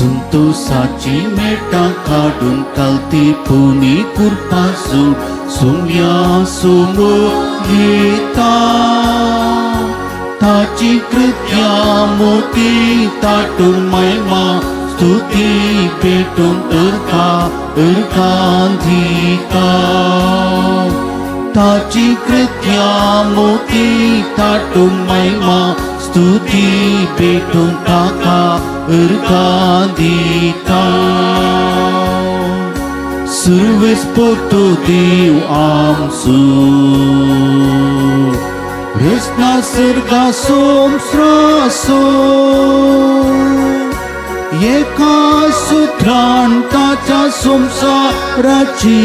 संतोषाची मेटां काडून कालती पुनी कुरपासून सुम्या सुमो येता ताची कृत्या मोठी ताटून महिमा स्तुती पेटून अर्का अर्कांधिका ताची कृत्या मोठी ताटून महिमा स्तुती पेटून ताका अर्कांधिका सुरवेस पोटो देव आमसो रसना सर्गा सोमस्रासो एका सुत्रान ताच्या संसाराची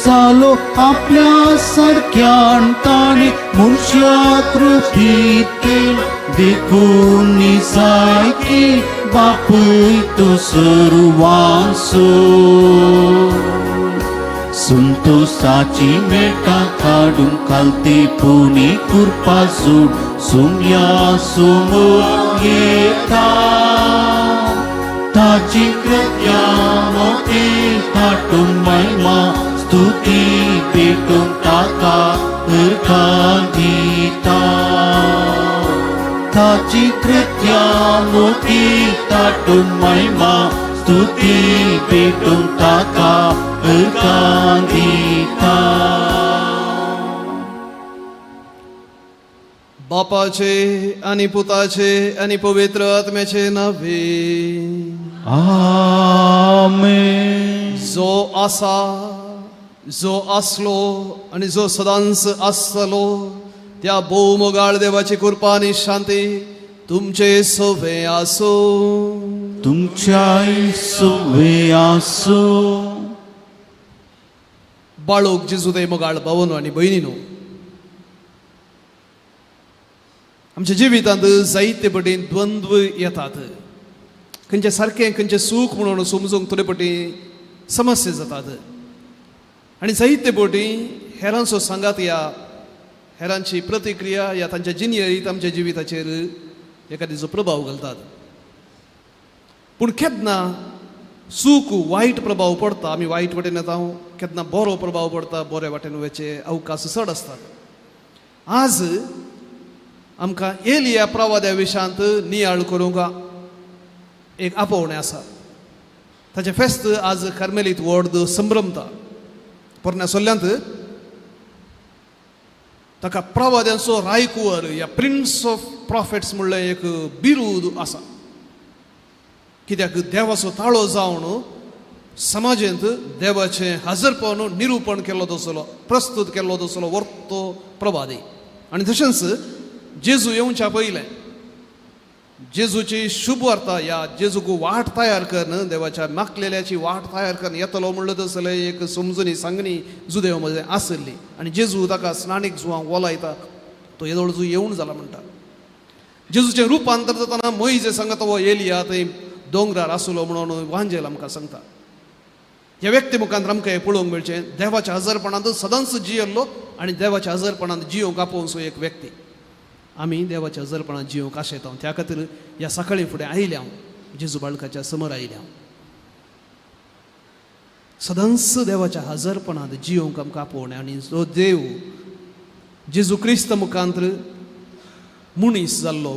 जालो आपल्या सारक्यान ताणें मनशा कृपीत केलो देखून जायकी बापूय तो सर्वांचो संतोषाची मेटां काडून कालती पुनी कुरपासून सुम्या सुमो येता ताची कृत्या मोठी ताटून महिमा स्तुती पेटून ताका अर्कांधिता ताची कृत्या मोठी ताटून महिमा स्तुती पेटून ताका अर्कांधिता. बापाचे आनी पुताचे आनी पवित्र आत्म्याचे नावे आमेन. जो आसा जो आसलो आनी जो सदांच आसतलो त्या भोवमोगाळ देवाची कृपा आनी शांती तुमचे सवे आसूं. तुमच्याय सवे आसूं. बाळूक जेजू ते मोगाळ भावनो आनी भयणीनो, आमच्या जिवितांत जायते पटीन द्वंद्व येतात. खंयचे सारकें खंयचें सूख म्हणून समजूंक थोडे पटी समस्या जातात आनी जायते पटी हेरांचो सांगात या हेरांची प्रतिक्रिया या तांच्या जिणेरीत आमच्या जिविताचेर एखाद्याचो प्रभाव घालतात. पूण केन्ना सूख वायट प्रभाव पडटा, आमी वायट वाटेन येता, केन्ना बरो प्रभाव पडटा, बरे वाटेन वचचे अवकाश चड आसतात. आज आमकां एलिया प्रवाद्या विशांत नियाळ करूंक एक आपोवणें आसा. ताचें फेस्त आज कार्मेलीत व्हड संभ्रमता. पोरण्या सोल्ल्यांत ताका प्रवाद्यांचो रायकुवर या प्रिन्स ऑफ प्रॉफेट्स म्हणलें एक बिरूद आसा. कित्याक देवाचो ताळो जावन समाजेंत देवाचें हाजरपण निरुपण केल्लो तसलो, प्रस्तुत केल्लो तसलो वर्तो प्रवादी. आनी तशेंच जेजू येवच्या पयलें जेजूची शुभ वार्ता या जेजूक वाट तयार करून देवाच्या मागलेल्याची वाट तयार करून येतलो म्हणलं तसलें एक समजुनी सांगणी जुदेव मदें आसली. आनी जेजू ताका स्नानीक जुवांक वोलायता, तो येदोळ जू येवन जाला म्हणटा. जेजूचें रुपांतर जातना मोयजे सांगता हो एलिया थंय दोंगरार आसलो म्हणून वांजेल आमकां सांगता. ह्या व्यक्ती मुखांत आमकां हें पळोवंक मेळचें, देवाच्या हजरपणांत सदांच जियेल्लो आनी देवाच्या हजरपणांत जियोंक आपोवचो एक व्यक्ती. आमी देवाच्या हजरपणांत जियोंक आशेता. त्या खातीर ह्या सकाळी फुडें आयल्या हांव, जेजू बाळकाच्या समोर आयल्या हांव. सदांच देवाच्या हजरपणांत जियोंक आमकां आपोवणें आनी जो देव जेजू क्रिस्त मुखांत मनीस जाल्लो,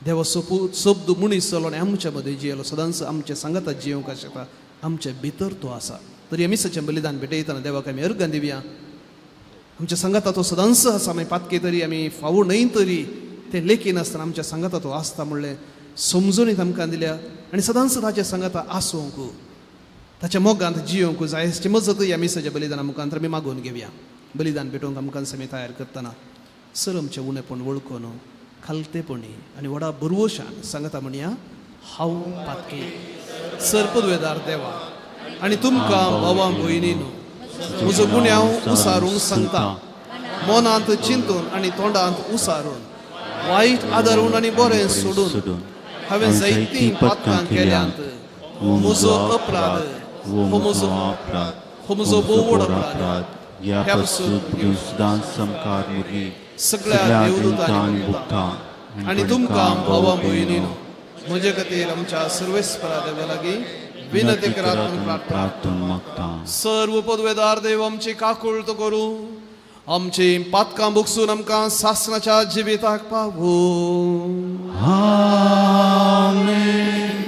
देवाचो शब्द मनीस जालो आनी आमच्या मदें जियेलो, सदांच आमच्या सांगाता जियोंक आशेता, आमच्या भितर तो आसा. तरी मिसाचें बलिदान भेटयतना देवाक आमी अर्गां दिवया. आमच्या सांगाता तो सदांच आसा. आमी पातके तरी आमी फावो न्हय तरी तें लेखी नासतना आमच्या सांगाता तो आसता म्हणलें समजून आमकां दिल्या आनी सदांच ताच्या सांगाता आसूंक, ताच्या मोगांत जियोंक जाय हाची मजत ह्या मिसाच्या बलिदाना मुखांत आमी मागून घेवया. बलिदान भेटोवंक आमकां आमी तयार करतना सर आमचें उणेपण वळखून खालतेपणी आनी व्हडा बरवशान सांगता म्हणया, हांव पातके सर पदवेदार देवा आनी तुमकां भावां भयणीनो म्हजो गुन्यांव उसारूंक सांगता. मनांत चिंतून आनी तोंडांत उसारून, वायट आदारून आनी बरें सोडून हांवें जायतीं पातकां केल्यांत. म्हजो अपराध हो म्हजो भोव व्हड अपराध. ह्या पसून सगळ्या देवदूतांनी भुगता आनी तुमकां भावां भयणीनो म्हजे खातीर आमच्या सर्वेस्परा देवा लागीं विनंती करात म्हणून प्रार्थना. प्रार्थना मागता. सर्व पदवेदार देव आमची काकूळत करूं, आमची पातकां बुकसून आमकां सासणाच्या जिविताक पावूं. आमेन.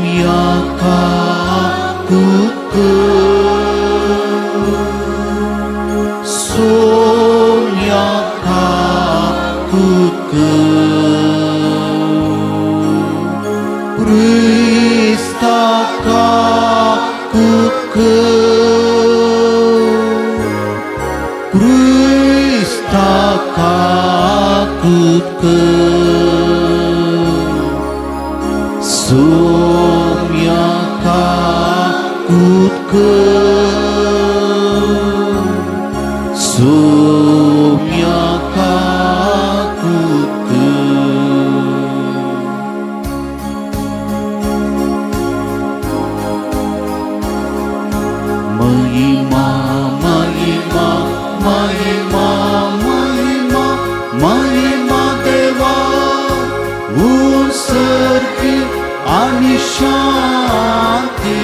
Sumyaka kuku, sumyaka kuku, Kristaka kuku, Kristaka kuku, Sumyaka kuku, Sumyaka kuku. Mahima Mahima Mahima Mahima Mahima देवा उंसर्गी आनी शांती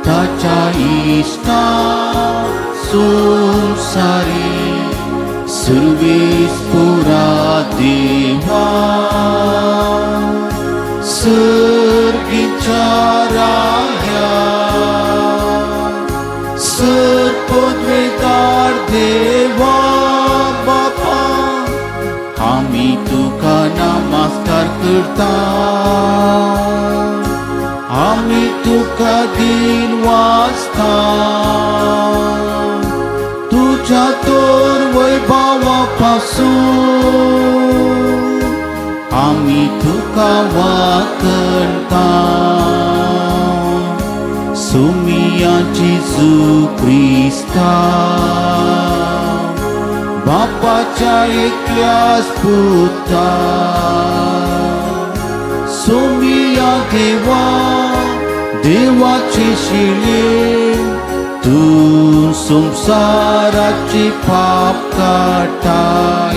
ताच्या इश्टा संसारी सुर्वेस पुरा देवा सर्गीच्या राया सर्पद्वेदार देवा बापा आमी तुका नमस्कार करता, आमी तुका दिन वाचता, तुज्या तोर वैभवा पासून आमी तुका वाकणता. सुमिया जेजू क्रिस्ता बापाच्या एकल्याच पुता, सोमिया देवा देवाची शिले तूं संवसाराची पाप काडटाय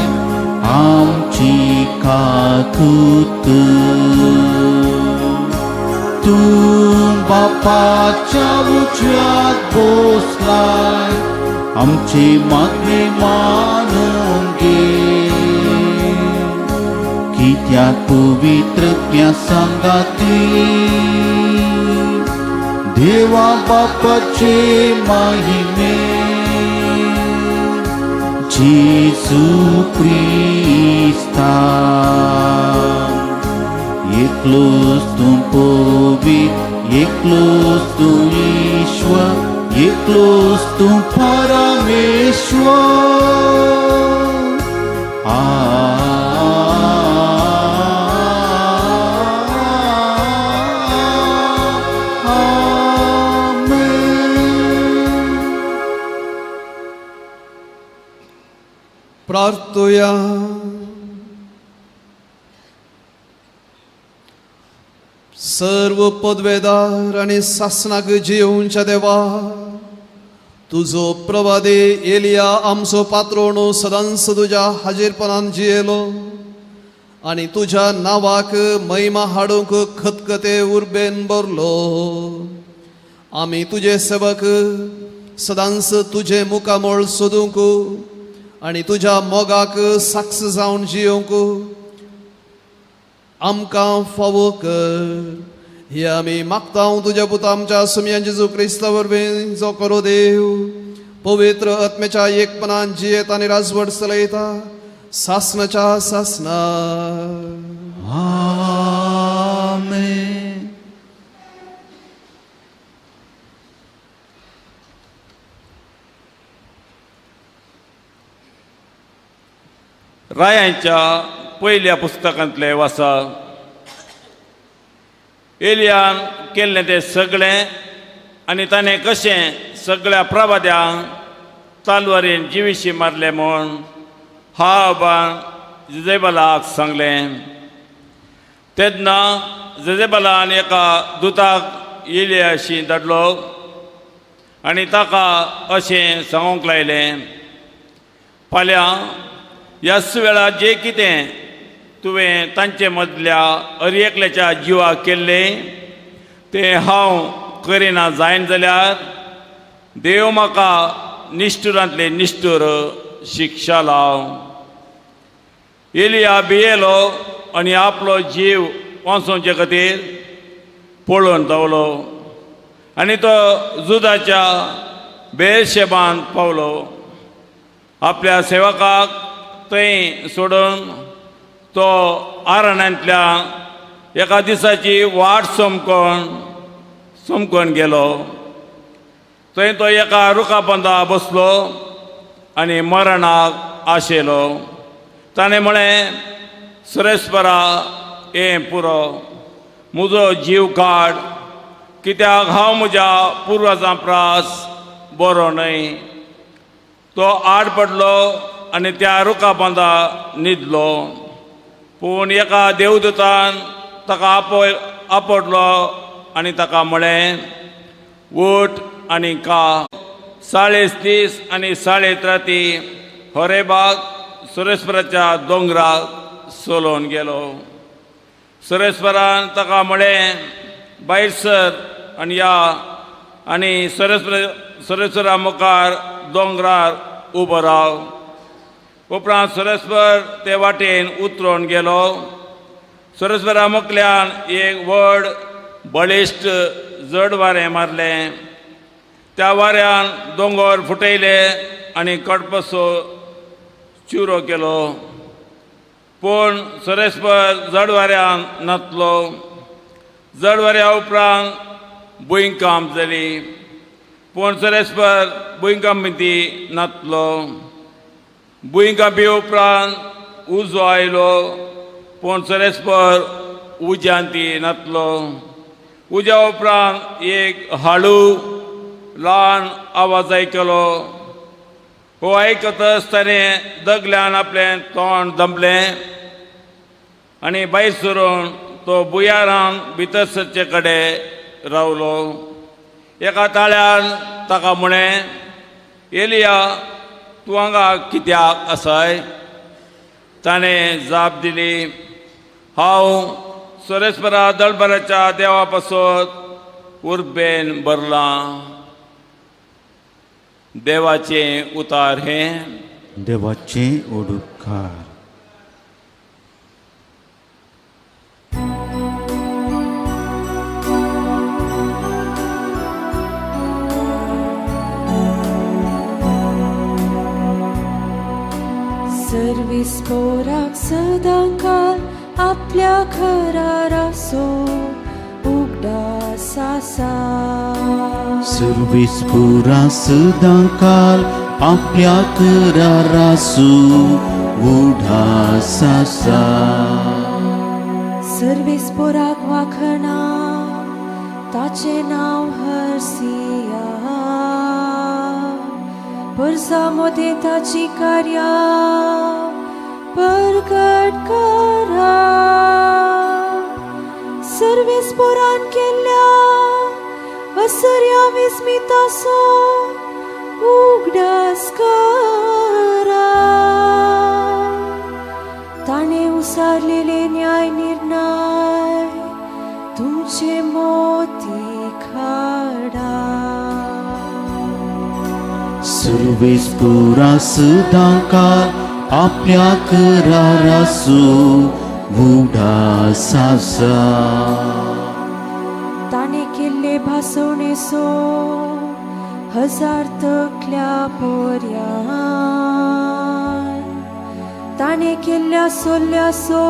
आमची काकूत. तूं बापाच्या उजव्यात बसलाय आमची मागणी मानून घे, कित्याक पवित्र सांगाती देवा बापाचे महिमे जेजू क्रिस्ता एकलोच तूं पवित्र, एकलोच तूं ईश्वर, एकलोच तूं परमेश्वर. आमेन. प्रार्थुया. सर्व पदवेदार आनी सासणाक जियोवच्या देवा, तुजो प्रवादी एलिया आमचो पात्रोण सदांच तुज्या हाजीरपणान जियेलो आनी तुज्या नांवाक महिमा हाडूंक खतखते उर्बेन भरलो. आमी तुजे सेवक सदांच तुजें मुखामळ सोदूंक आनी तुज्या मोगाक साक्ष जावन जियोवंक आमकां फावो कर. हे आमी मागता तुज्या पुता आमच्या सुमया जेजू क्रिस्ता वरवीं, जो करो देव पवित्र आत्म्याच्या एकपणान जियेत आनी राजवट चलयता सासनाच्या सासना. आमेन. रायांच्या पयल्या पुस्तकांतले वासा. एलियान केल्लें तें सगळें आनी ताणें कशें सगळ्या प्रवाद्यांक तालवारीन जिविशी मारलें म्हूण हाबान जेजेबलाक सांगलें. तेन्ना जेजेबलान एका दुताक एलियाशी धाडलो आनी ताका अशें सांगूंक लायलें, फाल्यां ह्याच वेळार जें कितें तुवें तांचे मदल्या हर एकल्याच्या जिवाक केल्लें तें हांव करिना जायन जाल्यार देव म्हाका निश्ठुरांतले निश्ठूर शिक्षा लाव। एलिया भियेलो आनी आपलो जीव वांचोवचे खातीर पळोवन धांवलो आनी तो जुदाच्या बेरशेबान पावलो। आपल्या सेवकाक थंय सोडून तो आरण्यांतल्या एका दिसाची वाट चमकोन गेलो। थंय तो एका रुखा पोंदा बसलो आनी मरणाक आशेलो। ताणें म्हळें, सुरेश्वरा हें पुरो, म्हजो जीव काड, कित्याक हांव म्हज्या पुर्वजां प्रास बरो न्हय। तो आड पडलो आनी त्या रुखा पोंदा न्हिदलो। पूण एका देवदूतान ताका आपडलो आनी ताका म्हळें, उठ आनी का। 40 दीस आनी 40 राती होरेबाग सुरेश्वराच्या दोंगराक चलोवन गेलो। सुरेश्वरान ताका म्हळें, भायर सर आनी या आनी सुरेश्वरा मुखार दोंगरार उबो राव। उपरांत सुरेश्वर ते वाटेन उतरून गेलो। सुरेश्वरा मुखल्यान एक व्हड बळिश्ट जड वारें मारलें। त्या वाऱ्यान दोंगर फुटयले आनी कडपसो चिरो केलो। पूण सुरेश्वर जड वाऱ्यान नातलो। जड वाऱ्या उपरांत भुंयकांप जाली, पूण सुरेश्वर भुंयकांपी नातलो। भुंयकांपी उपरांत उजो आयलो, पूण सुरेश्वर उज्यांती नातलो। उज्या उपरांत एक हाळू ल्हान आवाज आयकलो। हो आयकतच ताणें दगल्यान आपलें तोंड दमलें आनी भायर सरून तो भुंयारान भितर सरचे कडेन रावलो। एका ताळ्यान ताका म्हळें, एलिया, तूं हांगा कित्याक आसाय? ताणें जाप दिली, हांव सुरेश्वरा दळबराच्या देवा पासत उर्बेन भरलां। देवाचें उतार हें देवाचें ओडुपकार। सर्वीस पोराक सदांकाल आपल्या घरारासो उगडास आसा। सर्वीस पुरा सदांकाल आपल्या घरारासो उगडास आसा। सर्वीस पोराक वाखणा ताचें नांव हरसिया, परसा मोदें ताची कार्यां परगट करा। सर्वीस पोरान केल्ल्या असर्या विस्मितासो उगडास करा। ताणें उसारलेले न्याय निर्णय तुमचे मोती खाडा। सर्वीस पुरा सदांकाल आपल्या करारासो उगडास आसा। ताणें केल्ले भासवणेसो 1000 तकल्या पोरयान, ताणें केल्ल्या सोल्ल्यासो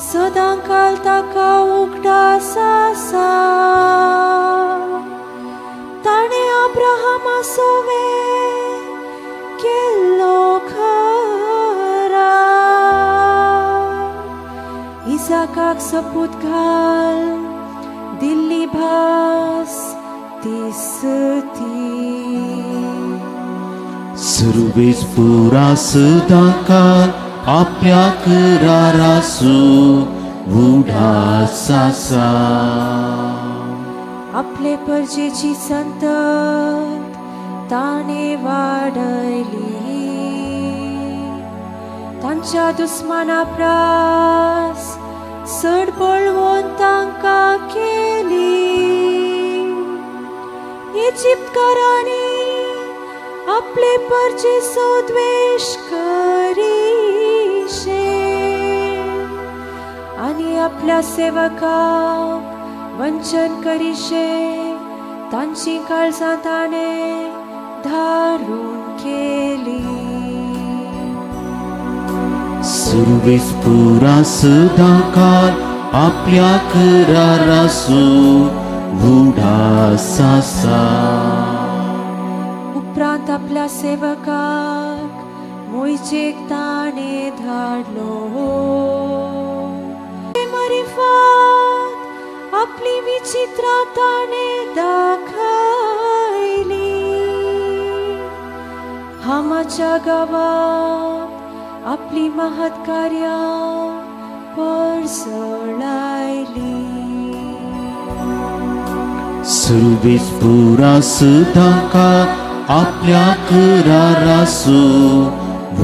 सदांकाल ताका उगडास आसा। ताणें अब्राहमा सोवे केल्लो खरा, इसाकाक सपूत घाल दिल्ली भास दिसती। सर्वीस पुरा सदांकाल आपल्या करारासो उगडास आसा। आपले परजेची संतत ताणें वाडयली. तांच्या दुस्माना प्रास चड बळवंत तांकां केली. इजिप्तकारांनी आपले परजेचो द्वेश करीशे आनी आपल्या सेवकाक वंचन करीशे तांची काळजां ताणें धारून केली. सुरवेस पुरा सदांकाळ आपल्या करारासो उडास आसा. उपरांत आपल्या सेवकाक मोयजेक ताणें धाडलो. मारिफात आपली विचित्रां ताणें दाखयली. हामाच्या गांवांत आपली महत् कार्यां परसळायली. सुरवेस पुरा सदांकाळ आपल्या करारासो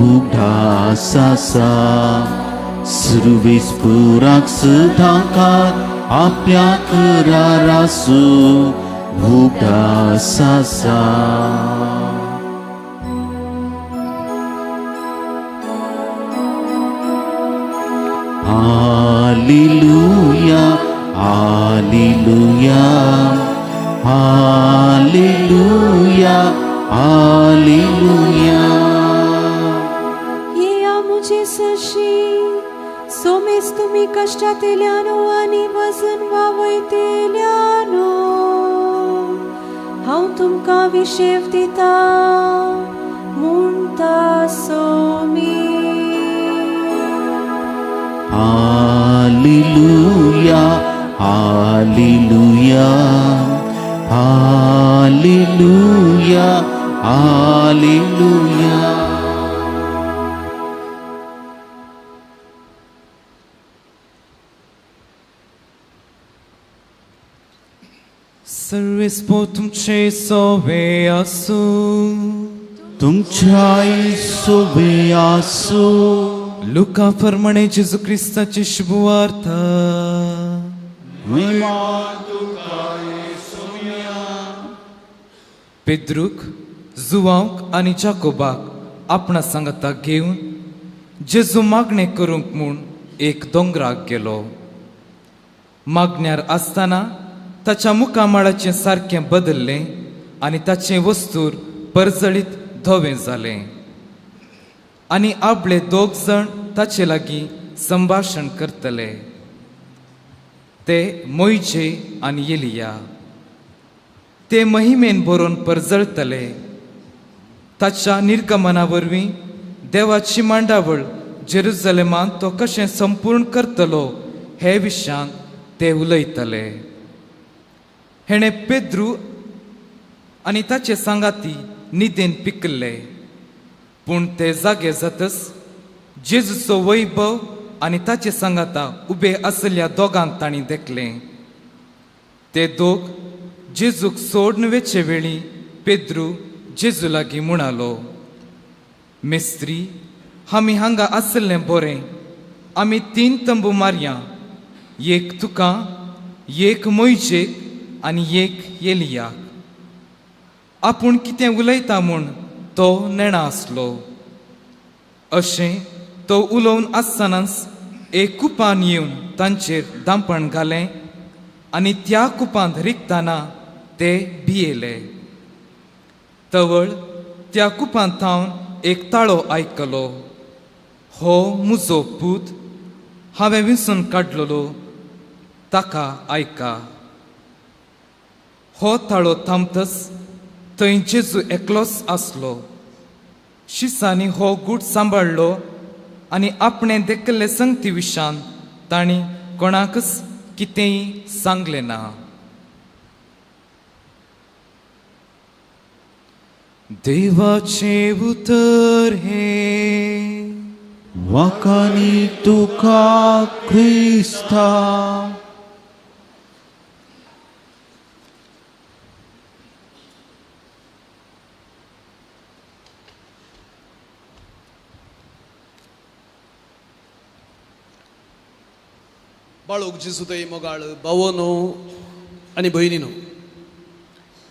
उडास आसा. सुरवेस पुराक सदांकाळ आपल्या करारासो उडास आसा. Hallelujah, hallelujah, hallelujah, hallelujah. येया मुझे सशी सोमेस तुमी कश्टांतल्यानो आनी वजन वावयतेल्यानो, हांव तुमकां विशेव दिता म्हणटा Somi. Hallelujah, hallelujah, hallelujah, hallelujah. सर्वेस्पो तुमचे सोवे आसूं. तुमच्याय सोवे आसूं. लुका फर्माणे जेजू क्रिस्ताची शुभवार्ता. महिमा तुका येसुया. पेद्रूक, जुवांक आनी जाकोबाक आपणा सांगाताक घेवन जेजू मागणें करूंक म्हूण एक दोंगराक गेलो. मागण्यार आसतना ताच्या मुखामळाचें सारकें बदल्लें आनी ताचें वस्तूर परजळीत धवें जालें. आनी आपले दोग जाण ताचे लागीं संभाशण करतले, ते मोयजे आनी एलिया. ते महिमेन बरोवन परजळतले. ताच्या निर्गमना वरवीं देवाची मांडावळ जेरुजलेमांत तो कशें संपूर्ण करतलो हे विशयांत ते उलयतले. हेणें पेद्रू आनी ताचे सांगाती निदेन पिकल्ले, पूण ते जागे जातच जेजूचो वैभव आनी ताचे सांगाता उबे आसल्या दोगांक तांणी देखलें. ते दोग जेजूक सोडून वेचे वेळी पेद्रू जेजू लागीं म्हणालो, मेस्त्री, आमी हांगा आसलें बरें, आमी 3 तंबू मारया, एक तुका, एक मोयजेक आनी एक एलियाक. आपूण कितें उलयता म्हूण तो नेणा आसलो. अशें तो उलोवन आसतनाच एक कुपान येवन तांचेर दांपण घालें आनी त्या कुपांत रिगतना ते भियेले. तवळ त्या कुपांत थावन एक ताळो आयकलो, हो मुजो पूत, हांवें विंचून काडलेलो, ताका आयका. हो ताळो थांबतच थंय जेजू एकलोच आसलो. शिसांनी हो गूट सांबाळ्ळो आनी आपणें देखिल्ले संगती विशान तांणी कोणाकच कितेंय सांगलें ना. देवाचें उतर हें. वाकानी तुका क्रिस्ता. बाळूक जेजू मोगाळ भावनो आनी भयणीनो,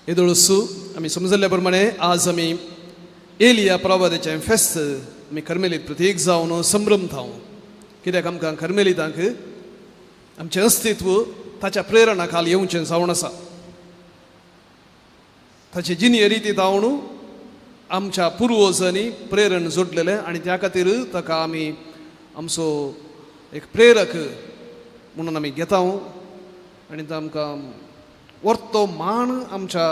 येदोळसू आमी समजल्ल्या प्रमाणे आज आमी एलिया प्रवादाचें फेस्त आमी कर्मेलीत प्रतीक जावन संभ्रमतांव. कित्याक आमकां कर्मेलितांक आमचें अस्तित्व ताच्या प्रेरणा खाल येवचें जावन आसा. ताचे जिणये रिती जावन आमच्या पुर्वजांनी प्रेरण जोडलेलें आनी त्या खातीर ताका आमी आमचो एक प्रेरक म्हणून आमी घेता आनी आमकां वर्तो मान आमच्या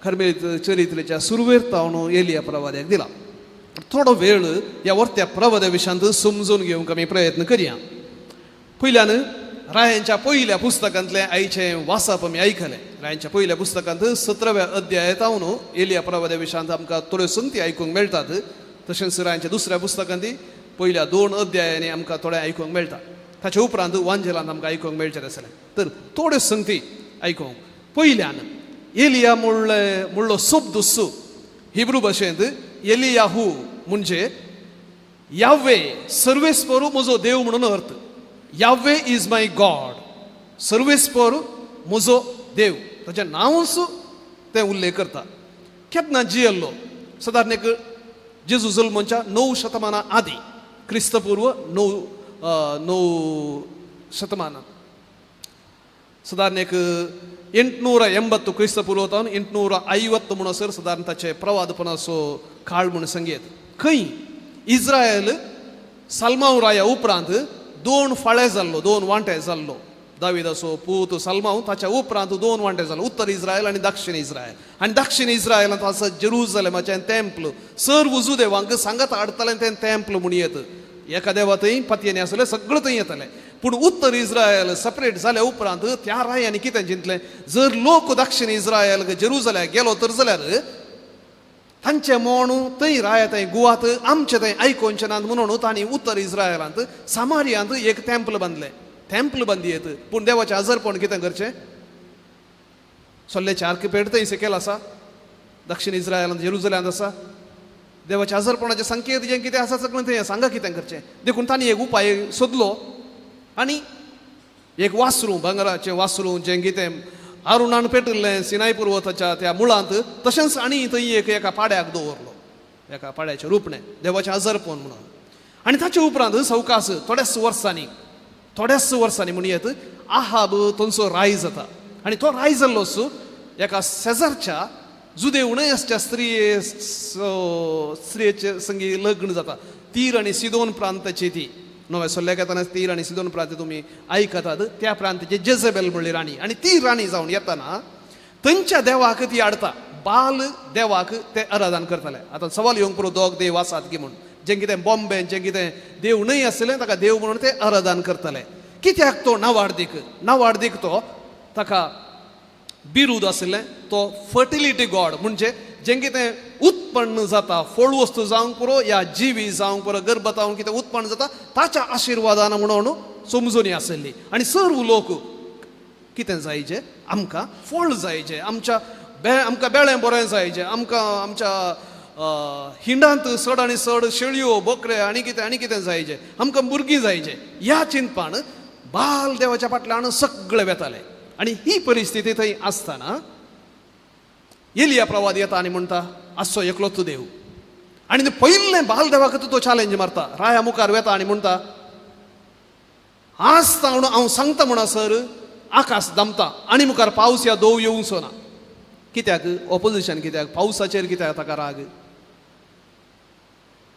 कर्मेलीत चरित्रेच्या सुरवेर तावन एलिया प्रवाद्याक दिला. थोडो वेळ ह्या वर्त्या प्रवाद्या विशयांत समजून घेवंक आमी प्रयत्न करया. पयल्यान रायांच्या पयल्या पुस्तकांतलें आयचें वाचप आमी आयकलें. रायांच्या पयल्या पुस्तकांत 17व्या अध्यायांत तावन एलिया प्रवाद्या विशयांत आमकां थोड्यो संगती आयकूंक मेळटात. तशेंच रायांच्या दुसऱ्या पुस्तकांत पयल्या 2 अध्यायांनी आमकां थोडें आयकूंक मेळटा. ताचे उपरांत वांजेलांत आमकां आयकूंक मेळचें आसलें. तर थोड्यो संगती आयकूंक. पयल्यान एलिया म्हणलो शब्द हिब्रू भाशेंत एलियाहू म्हणजे यावे सर्वेस्पर म्हजो देव म्हणून अर्थ. यावे is my God, सर्वेस्पर म्हजो देव, ताचें नांवूच तें उल्लेख करता. केन्ना जियेल्लो? सादारण एक जेजू जल्मच्या 9 शतमानां आदीं, क्रिस्तपूर्व 9 शतमानां, सादारण एक 880 क्रिस्तपूर्व तावन 850 म्हणसर सादारण ताचे प्रवादपणाचो काळ म्हूण सांगयेत. खंय इस्रायल साल्मांव राया उपरांत 2 फाळे जाल्लो, 2 वांटे जाल्लो. दाविदाचो पूत साल्मांव, ताच्या उपरांत 2 वांटे जाल्लो, उत्तर इस्रायल आनी दक्षिण इस्रायल. आनी दक्षिण इस्रायलांत आसा जेरुजलेमाचें तेम्पल, सर्व जुदेवांक सांगात हाडटालें तें तेम्पल म्हूण येत. एका देवा थंय पतयेनी आसलें, सगळें थंय येतालें. पूण उत्तर इस्रायल सेपरेट जाल्या उपरांत त्या रायांनी कितें चिंतलें, जर लोक दक्षिण इस्रायल जेरुजलेमाक गेलो तर जाल्यार तांचें म्हण थंय राया थंय गुवात आमचें थंय आयकोवचें नात म्हणून तांणी उत्तर इस्रायलांत सामारियांत एक तेम्पल बांदलें. तेम्पल बांदी येत, पूण देवाचें आजारपण कितें करचें, सोल्ल्याचें आर्किपेड थंय सकयल आसा, दक्षिण इस्रायलांत जेरुजलेमांत आसा. देवाच्या आजारपणाचें संकेत जें कितें आसा सगळें थंय सांगा कितें करचें. देखून तांणी एक उपाय सोदलो आनी एक वासरूं, भांगराचें वासरूं जें कितें आरुणान पेटिल्लें सिनाय पर्वताच्या त्या मुळांत, तशेंच आनी थंय एक एका पाड्याक दवरलो, एका पाड्याचें रुपणें देवाचें आजारपण म्हणून. आनी ताचे उपरांत सवकास थोड्याच वर्सांनी म्हणयेत आहाब थंयचो राय जाता. आनी तो राय जाल्लो एका शेजारच्या जुदेव न्हय आसच्या स्त्रियेचे संगी लग्न जाता. तीर आनी सिदोन प्रांताची ती नव्या सल्ल्याक येतना तीर आनी सिदोन प्रांत तुमी आयकतात, त्या प्रांताची जेजेबेल म्हणली राणी. आनी ती राणी जावन येतना थंयच्या देवाक ती हाडटा, बाल देवाक ते आराधन करताले. आतां सवाल येवंक पुरो दोग देव आसात की म्हूण, जें कितें बॉम्बे जें कितें देव न्हय आसलें ताका देव म्हणून ते आराधन करताले. कित्याक तो नावाडदीक तो ताका बिरूद आशिल्लें, तो फर्टिलिटी गॉड, म्हणजे जें कितें उत्पन्न जाता, फळ वस्तू जावंक पुरो या जिवी जावंक पुरो, गर्भतावून कितें उत्पन्न जाता ताच्या आशिर्वादान म्हणून समजून आशिल्ली. आनी सर्व लोक कितें जायचे, आमकां फळ जायचे, आमच्या आमकां बेळें बरें जायचें, आमकां आमच्या हिंडांत चड आनी चड शेळयो बोकरे आनी कितें आनी कितें जायचें, आमकां भुरगीं जायचें. ह्या चिंतपान बाल देवाच्या फाटल्यान सगळे वेताले. आनी ही परिस्थिती थंय आसतना एलिया प्रवाद येता आनी म्हणटा आसचो एकलोच देव. आनी पयलें बाल देवाक तो चॅलेंज मारता, राया मुखार वेता आनी म्हणटा आज ताणून हांव सांगता म्हणसर आकाश दमता आनी मुखार पावस या दोव येवचो ना. कित्याक ऑपोजिशन, कित्याक पावसाचेर कित्याक ताका राग?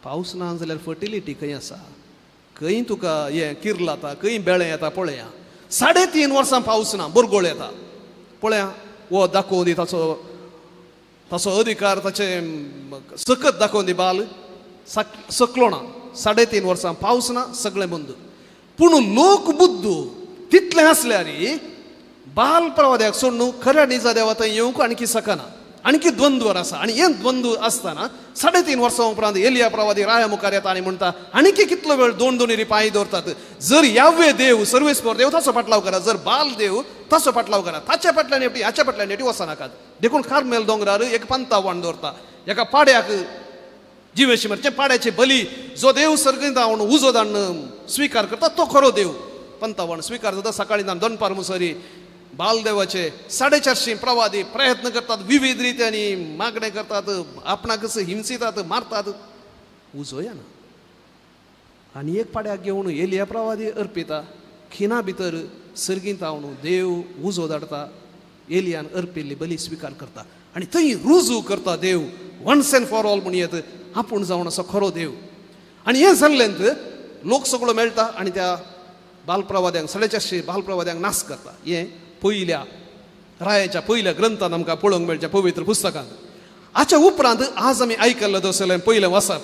पावस ना जाल्यार फर्टिलिटी खंय आसा, खंय तुका हें किर्ल येता, खंय बेळें येता पळया. 3.5 वर्सां पावस ना, बोरगोळ येता पळया. वो दाखोवन दी ताचो ताचो अधिकार, ताचें सकत दाखोवन दी बाल सकलो ना. 3.5 वर्सां पावस ना, सगळें बंद. पूण लोक बुद्दू तितलें आसल्यार बाल प्रवाद्याक सोडून खऱ्या निजा देवा थंय येवंक आणखी शकना, आणखी द्वंद्वर आसा. आनी हें द्वंद्व आसतना 3.5 वर्सां उपरांत एलिया प्रवादी राया मुखार येता आनी म्हणटा आणखी कितलो वेळ दोन दोन पांय दवरतात, जर यावे देव सर्वेस्पर देव ताचो फाटलाव करा, जर बाल देव ताचो फाटलाव करा, ताच्या फाटल्यान एकटी हाच्या फाटल्यान एकटी वचनाकात. देखून कार्मेल दोंगरार एक पंतावान दवरता, एका पाड्याक जिवेशी मरचें पाड्याचे बली जो देव सर्गीत उजो दान स्विकार करता तो खरो देव. पंतावण स्विकार जाता. सकाळी दोनपार मुसरी बालदेवाचे 450 प्रवादी प्रयत्न करतात, विविध रित्यांनी मागणे करतात, आपणाकच हिंसितात, मारतात, उजो येना. आनी एक पाड्याक घेवन एलिया प्रवादी अर्पिता. खिणा भितर सर्गींत हांव देव उजो धाडटा, एलियान अर्पिल्ली बली स्विकार करता आनी थंय रुजू करता देव वन्स एंड फॉर ऑल म्हण येत आपूण जावन असो खरो देव. आनी हें जाल्लें लोक सगळो मेळटा आनी त्या बालप्रवाद्यांक 450 बालप्रवाद्यांक नाश करता. हें पयल्या रायाच्या पयल्या ग्रंथान आमकां पळोवंक मेळच्या पवित्र पुस्तकांत. हाच्या उपरांत आज आमी आयकल्लें तसलें पयलें वाचप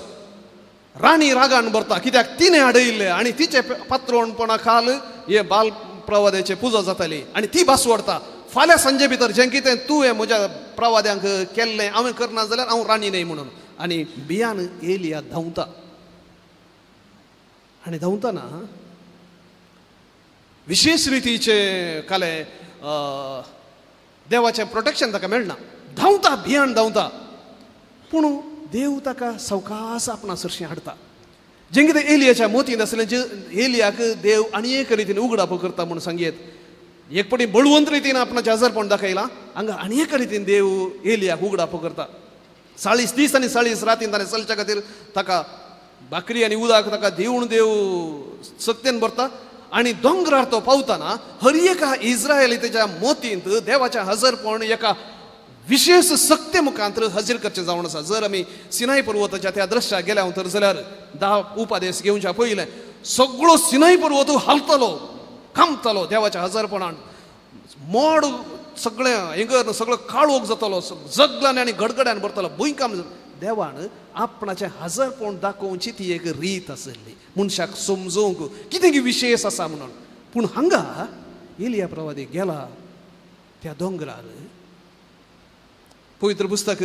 राणी रागान भरता कित्याक तिणें हाडयिल्लें आनी तिचे पात्रोणपणा खाल हे बालप्रवाद्याचे पुजा जाताली आनी ती भास वडता फाल्यां सांजे भितर जें कितें तुवें म्हज्या प्रवाद्यांक केल्लें हांवें करना जाल्यार हांव राणी न्हय म्हणून. आनी बियान एलिया धांवता आनी धांवतना विशेष रितीचे काले देवाचें प्रोटेक्शन ताका मेळना. धांवता भियान धांवता पूण देव ताका सवकास आपणा सरशीं हाडटा. जें कितें एलियाच्या मोतींत आसलें जे एलियाक देव आनी एक रितीन उगडापो करता म्हूण सांगयेत. एक पटी बळवंत रितीन आपणाचें हजारपण दाखयलां, हांगा आनी एका रितीन देव एलियाक उगडापो करता. 40 दीस आनी 40 रातीन ताणें चलच्या खातीर ताका भाकरी आनी उदक ताका दिवन देव सक्तेन भरता. आनी दोंगरार तो पावतना हर एका इस्रायली तेच्या मोतींत देवाचें हजरपण एका विशेष सक्ते मुखांत हजीर करचें जावन आसा. जर आमी सिनाय पर्वताच्या त्या दृश्याक गेल्या तर जाल्यार 10 उपादेश घेवच्या पयलें सगळो सिनाय पर्वत हालतलो, कामतलो देवाच्या हजरपणान, मोड सगळें हें सगळो काळोख जातलो, जगलान आनी गडगड्यान भरतलो, भुंयकांप. देवान आपणाचें हजरपण दाखोवची ती एक रीत आसली मनशाक समजोवंक कितें की विशेष आसा म्हणून. पूण हांगा एलिया प्रवादी गेला त्या दोंगरार. पवित्र पुस्तक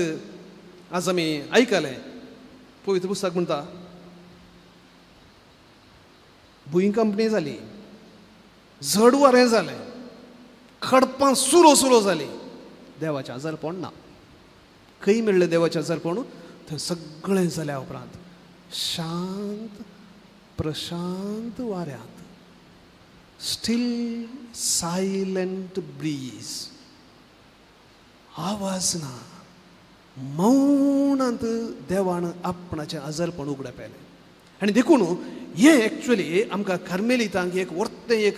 आज आमी आयकलें. पवित्र पुस्तक म्हणटा भुंयकांपणी जाली, झड वारें जालें, खडपां सुरो सुरो जाली, देवाचें हजरपण ना. खंय मेळ्ळें देवाचें हजरपण? थंय सगळें जाल्या उपरांत शांत प्रशांत वाऱ्यांत, स्टील सायलंट ब्रीज, आवाज ना, मौनांत देवान आपणाचें हजरपण उगडा पेलें. आनी देखून हें एक्चुअली आमकां कार्मेलितांक एक वर्तें एक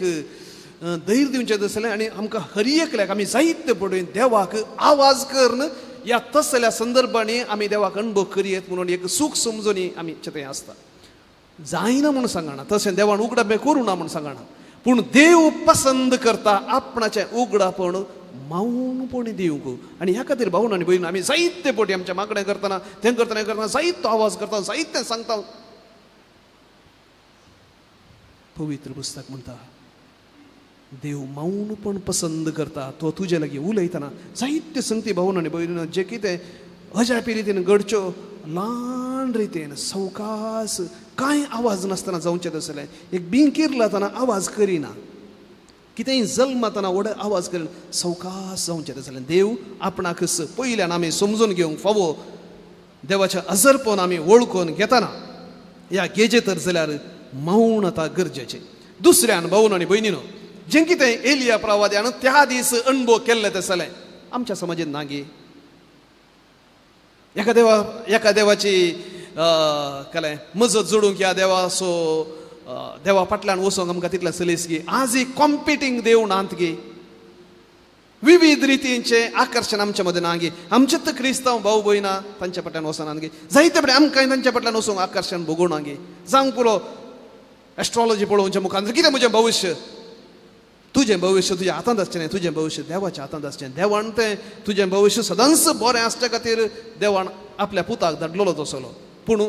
धैर्य दिवचें आसलें आनी आमकां हर एकल्याक आमी जायते पडून देवाक आवाज करून ह्या तसल्या संदर्भांनी आमी देवाक अणभव करयेत म्हणून एक सूख समजून आमी थंय आसता. जायना म्हूण सांगना, तशें देवान उगडापें करूं ना म्हूण सांगना, पूण देव पसंद करता आपणाचें उगडापण मौनपणी दिवंक. आनी ह्या खातीर भावन आनी भयण आमी जायते पटी आमच्या मागणें करतना तें करतना हें करतना जायतो आवाज करता, जायतें सांगता. पवित्र पुस्तक म्हणटा देव मौनपण पसंद करता. तो तुजे लागीं उलयतना जायते संगती भावन आनी भयण जे कितें अजापी रितीन घडच्यो ल्हान रितीन सवकास कांय आवाज नासतना जावचें तसलें. एक बीं किरलातना आवाज करिना, कितेंय जल्मतना व्हड आवाज करिना, सवकास जावचें तसलें. देव आपणाक पयल्यान आमी समजून घेवंक फावो. देवाचें हजरपण आमी वळखून घेतना ह्या गेजे तर जाल्यार मौन आतां गरजेचें. दुसऱ्यान भावन आनी भयणीनो जें कितें एलिया प्रवाद्यान त्या दीस अणभव केल्ले तसलें आमच्या समाजेंत ना गे. एका देवाची केलें मजत जोडूंक ह्या देवाचो देवा फाटल्यान वचोंक आमकां तितलें सलीस गी. आज ही कॉम्पिटींग देव नात गे, विविध रितींचें आकर्शण आमच्या मदें ना गे. आमचेच क्रिस्तांव भाव भयणां तांच्या फाटल्यान वचना गे, जायते कडेन आमकांय तांच्या फाटल्यान वचूंक आकर्शण भोगोवना गे. जावंक पुरो एस्ट्रोलॉजी पळोवच्या मुखार कितें म्हजें भविश्य, तुजें भविश्य तुज्या हातांत आसचें न्हय, तुजें भविश्य देवाच्या हातांत आसचें. देवान तें तुजें भविश्य सदांच बरें आसच्या खातीर देवान आपल्या पुताक धाडलेलो तसलो. पूण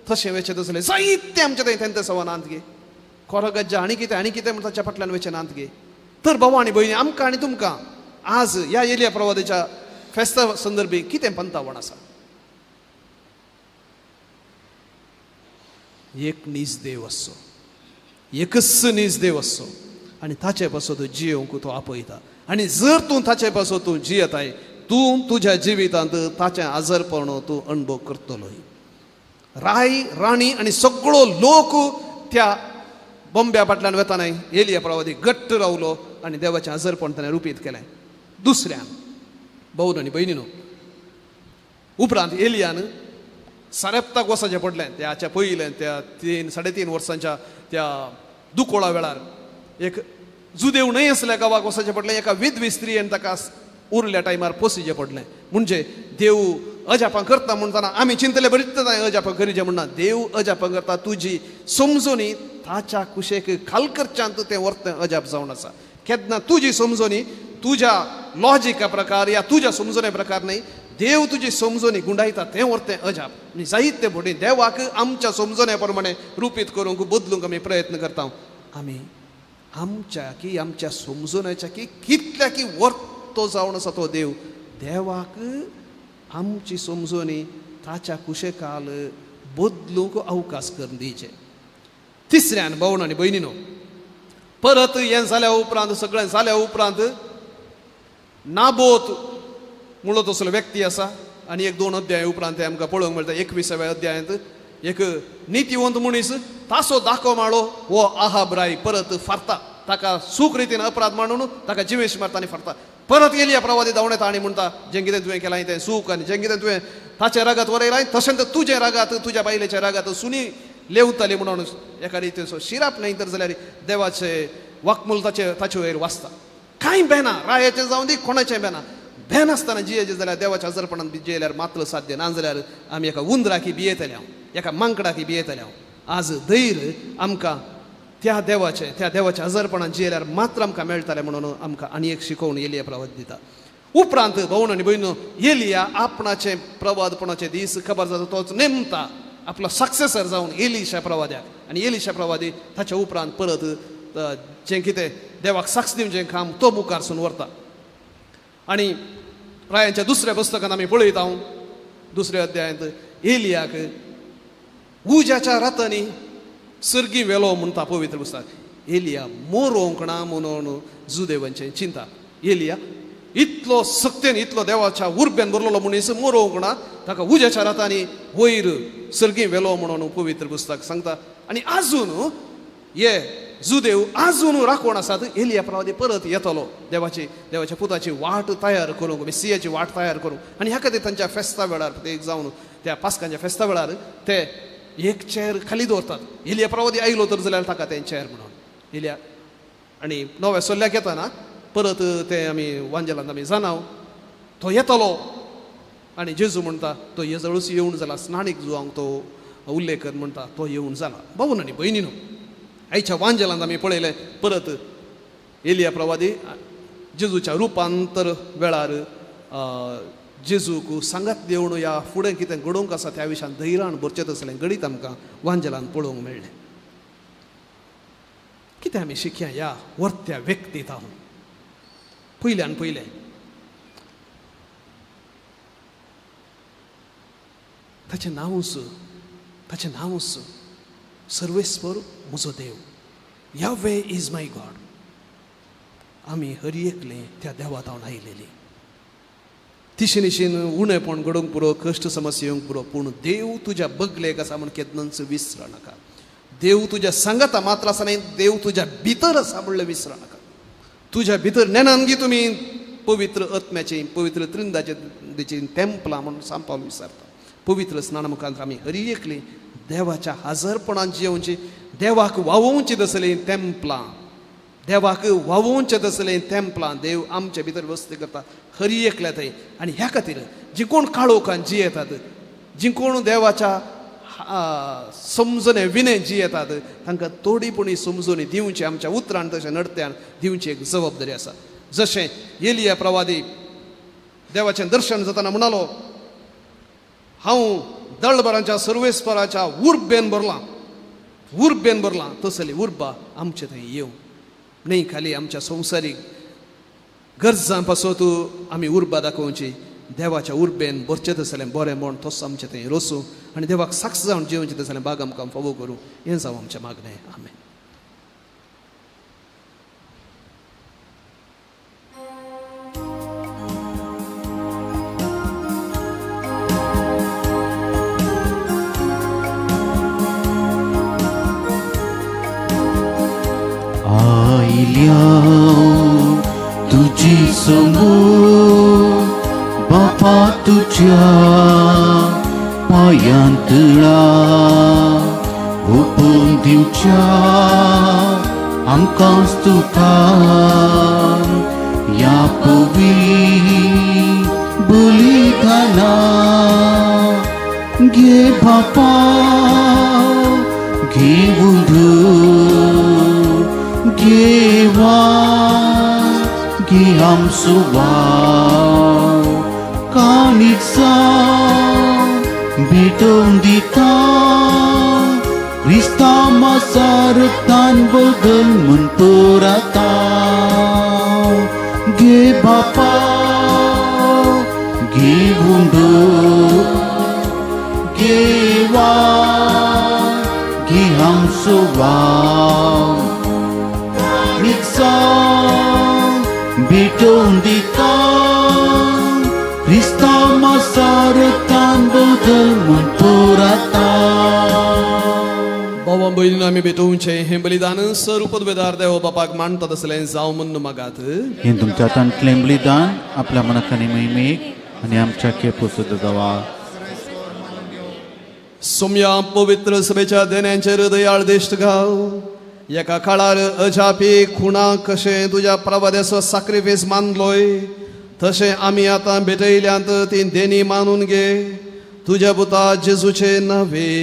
तशें वेचें तसलें जायतें आमचें थंय तें सवानांत गे, कोरगज्जा आनी कितें आनी कितें म्हण ताच्या फाटल्यान वेचें नात गे. तर भाव आनी भयणी आमकां आनी तुमकां आज ह्या एलिया प्रवादाच्या फेस्ता संदर्भी कितें पंतावण आसा? एक नीज देव आसचो, एकच नीज देव आसचो आनी ताचे पासत तूं जियोवंक तो आपयता. आनी जर तूं ताचे पासत तूं जियेताय, तूं तुज्या जिवितांत ताचें आजारपण तूं अणभव करतलो. राय राणी आनी सगळो लोक त्या बॉम्ब्या फाटल्यान वताना एलिया प्रवादी घट्ट रावलो आनी देवाचें हजरपण ताणें रुपीत केलें. दुसऱ्यान भावन आनी भयणीनो, उपरांत एलियान सारेप्ताक वचचें पडलें. त्याच्या पयलें त्या 3 साडे 3 वर्सांच्या त्या दुकोळा वेळार एक जुदेव न्हय आसल्या गांवाक वचचें पडलें. एका विधवी स्त्रियेन ताका उरल्या टायमार पोसिचें पडलें. म्हणजे देव अजापां करता म्हणटाना आमी चिंतले बरीच अजापां करिचें म्हणना. देव अजापां करता तुजी समजोनी ताच्या कुशेक खालकरच्यांत तें वर्तें अजाप जावन आसा. केन्ना तुजी समजोनी तुज्या लॉजिका प्रकार या तुज्या समजोने प्रकार न्हय, देव तुजी समजोनी गुंडायता तें वर्तें अजाप. आनी जायते फुडें देवाक आमच्या समजोने प्रमाणे रुपीत करूंक बदलूंक आमी प्रयत्न करता. आमी आमच्या की आमच्या समजोण्याच्या की कितल्या की वर्तो जावन आसा तो देव. देवाक आमची समजोनी ताच्या कुशेकाल बदलूंक अवकाश करून दिवचे. तिसऱ्यान भावन आनी भयणीनो, परत हें जाल्या उपरांत सगळें जाल्या उपरांत नाबोत म्हणलो तसलो व्यक्ती आसा आनी 1-2 अध्याय उपरांत तें आमकां पळोवंक मेळटा. 21व्या अध्यायांत एक नितीवंत मनीस तासो दाखो माळो हो आहाब राय परत फारता. ताका सूख रितीन अपराध मांडून ताका जिवेश मारता आनी फारता. परत एलिया प्रवादी धांवण येता आनी म्हणटा जें कितें तुवें केलां तें सूख आनी जें कितें तुवें ताचें रागात वरयलां तशें तर तुजें रागात तुज्या बायलेच्या रागात सुनी लेवताली म्हणून एका रितीचो शिराप न्हय तर जाल्यार देवाचे वाकमूल ताचे ताचे वयर वाचता. कांय बेना रायाचें जावं दी कोणाचें बेना बेनासतना जियेचें जाल्यार देवाच्या हजरपणान जियेल्यार मात्र साध्य ना जाल्यार आमी एका उंदराकी भियेतले हांव, एका मांकडाकी भियेतले हांव. आज धैर्य आमकां त्या देवाच्या हजरपणान जियेल्यार मात्र आमकां मेळटालें म्हणून आमकां आनी एक शिकोवन एलिया प्रवाद दिता. उपरांत भावन आनी भयणीनो, एलिया आपणाचे प्रवादपणाचे दीस खबर जाता तोच नेमता आपलो सक्सेसर जावन एलिशा प्रवाद्याक. आनी एलिशा प्रवादी ताच्या उपरांत परत जें कितें देवाक साक्ष दिवचें काम तो मुखारसून व्हरता. आनी रायांच्या दुसऱ्या पुस्तकांत आमी पळयता हांव दुसऱ्या अध्यायांत एलियाक उज्याच्या रातांनी सर्गी वेलो म्हणटा पवित्र पुस्तक. एलिया मोरोंक ना म्हणून जुदेवांचें चिंता. एलिया इतलो सक्तेन इतलो देवाच्या उर्बेन भरलेलो मनीस मोरोंक ना, ताका उज्याच्या रातांनी वयर सर्गी वेलो म्हणून पवित्र पुस्तक सांगता. आनी आजून हे जुदेव आजून राखण आसात एलिया प्रवादी परत येतलो देवाची देवाच्या पुताची वाट तयार करूंक, मेसियाची वाट तयार करूंक. आनी ह्या खातीर तांच्या फेस्ता वेळार ते जावन त्या पास्कांच्या फेस्ता वेळार ते एक चेर खाली दवरतात. एलिया प्रवादी आयलो तर जाल्यार ताका तें चेर म्हणून एलिया. आनी नव्या सोल्ल्याक येतना परत ते आमी वांजेलांत आमी जाणाव तो येतलो आनी जेजू म्हणटा तो येजळूच येवन जाला. स्नानीक जुवांक तो उल्लेख कर म्हणटा तो येवन जाला. भावन आनी भयणीनो, आयच्या वांजेलांत आमी पळयलें परत एलिया प्रवादी जेजूच्या रुपांतर वेळार जेजूक सांगात देवन ह्या फुडें कितें घडोवंक आसा त्या विशयान धैर्यान भरचें तसलें घडीत आमकां वांजेलान पळोवंक मेळ्ळें. कितें आमी शिकया ह्या वर्त्या व्यक्तीत हांव पयल्यान पयलें ताचें नांवूच सर्वेस्पर म्हजो देव, यावे is my God. आमी हर एकले त्या देवा तावन आयलेली. तिशेनिशीन उणेपण घडोवंक पुरो, कश्ट समस्या येवंक पुरो, पूण देव तुज्या बगलेक आसा म्हूण केन्नाच विसर नाका. देव तुज्या सांगाता मात्र आसा न्हय, देव तुज्या भितर आसा म्हणलें विसर नाका. तुज्या भितर नेणानगी तुमी पवित्र आत्म्याची पवित्र त्रिंदाची तेंपलां म्हूण सांपावल विसरता. पवित्र स्नान मुखांत आमी हरी एकली देवाच्या हजरपणान जियोवची, देवाक वावोवची तसलीं तेंपलां, देवाक वावोवचें तसलें तेंपलां देव आमचे भितर वस्ती करता हरी एकल्या थंय. आनी ह्या खातीर जी कोण काळोखान जियेतात, जी कोण देवाच्या समजणे विणे जियेतात तांकां थोडी पुणी समजणी दिवची, आमच्या उतरान तशें नडत्यान दिवची एक जबाबदारी आसा. जशें एलिया प्रवादी देवाचें दर्शन जातना म्हणालो, हांव दळभरांच्या सर्वेस्पराच्या उर्बेन भरलां, उर्बेन भरलां, तसली उर्बा आमचे थंय येवं न्हय. खाली आमच्या संवसारीक गरजां पासत आमी उर्बा दाखोवची, देवाच्या उर्बेन भरचें तसलें बरें म्हण तसो आमचें थंय रोसूं आनी देवाक साक्ष जावन जिवचें तसलें बाग आमकां फावो करूं, हें जावं आमचें मागणें. आमेन. आयल्या तुजी समोर बापा तुज्या पायांतळा ओपून दिवच्या आमकांच तुका ह्या पवी बलिदाना घे बापा घेऊन घेवा घे आमचो वाव काणीचा भेटोवन दिता क्रिस्ता मासारतान बदल म्हूण पुरता घे बापा घेऊन घेवा घे आमचो वाव काणीचा भेटोवन दिता क्रिस्ता मासारतान बदल म्हूण पुरता. भावा भयणींनो आमी भेटोवचें हें बलिदान सर पदवेदार देव बापाक मानतात असलें जावं म्हूण मागात. हें तुमच्या हातांतलें बलिदान आपल्या मनाक आनी महिमेक आनी आमच्या केपोसुद्द जावा. सोम्या पवित्र सभेच्या देण्यांचेर दयाळ दिश्ट घाल. एका काळार अजापी खुणा कशें तुज्या प्रवाद्याचो साक्रिफीस मानलोय तशें आमी आतां भेटयल्यांत ती देणी मानून घे तुज्या पुता जेजूचे नावे.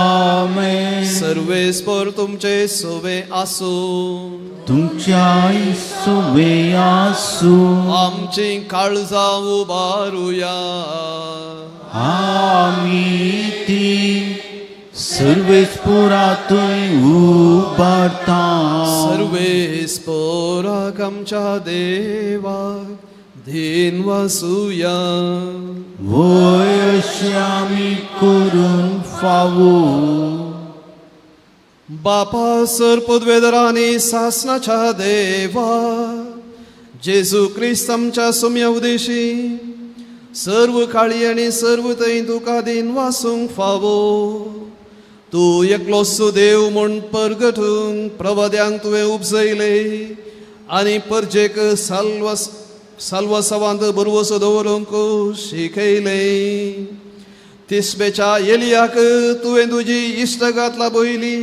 आमेन. सर्वेस्पर तुमचे सोवे आसूं. तुमच्याय सोवे आसूं. आमची काळजां उबारुया. आमी ती सर्वेस्परातूय उबारता. सर्वेस्पराक आमच्या देवाक धीन वासुया. वय अशें आमी करून फावो. बापा सर पदवेदरांनी सासनाच्या देवा जेजू क्रिस्त आमच्या सुम्या उदेशी सर्व काळी आनी सर्व थंय तुका दीन वासूंक फावो. तूं एकलोच देव म्हूण परगटूंक प्रवाद्यांक तुवें उपजयले आनी परजेक साल्वासावांत बरवसो दवरूंक शिकयले. तिसबेच्या एलियाक तुवें तुजी इश्टगात लाबयली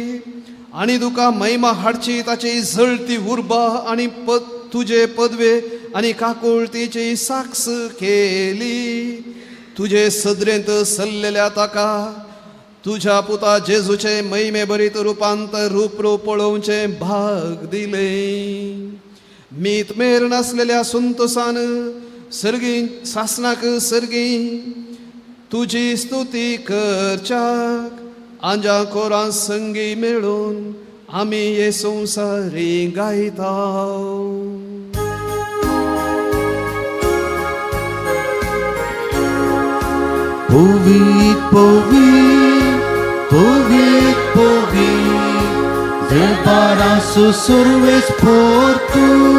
आनी तुका महिमा हाडची ताची जळती उर्बा आनी तुजे पदवे आनी काकुळतीची साक्ष केली. तुजे सदरेंत सल्लेल्या ताका तुज्या पुता जेजूचे महिमे भरीत रुपांतर रूप रूप पळोवचें भाग दिलें. मीत मेर नासलेल्या संतोसान सर्गी सासनाक सर्गी तुजी स्तुती करच्याक आंजा कोरां संगी मेळून आमी हे संवसारी गायता. पवीत पवीत पवीत पवीत दरबारासो सर्वेस्पर तूं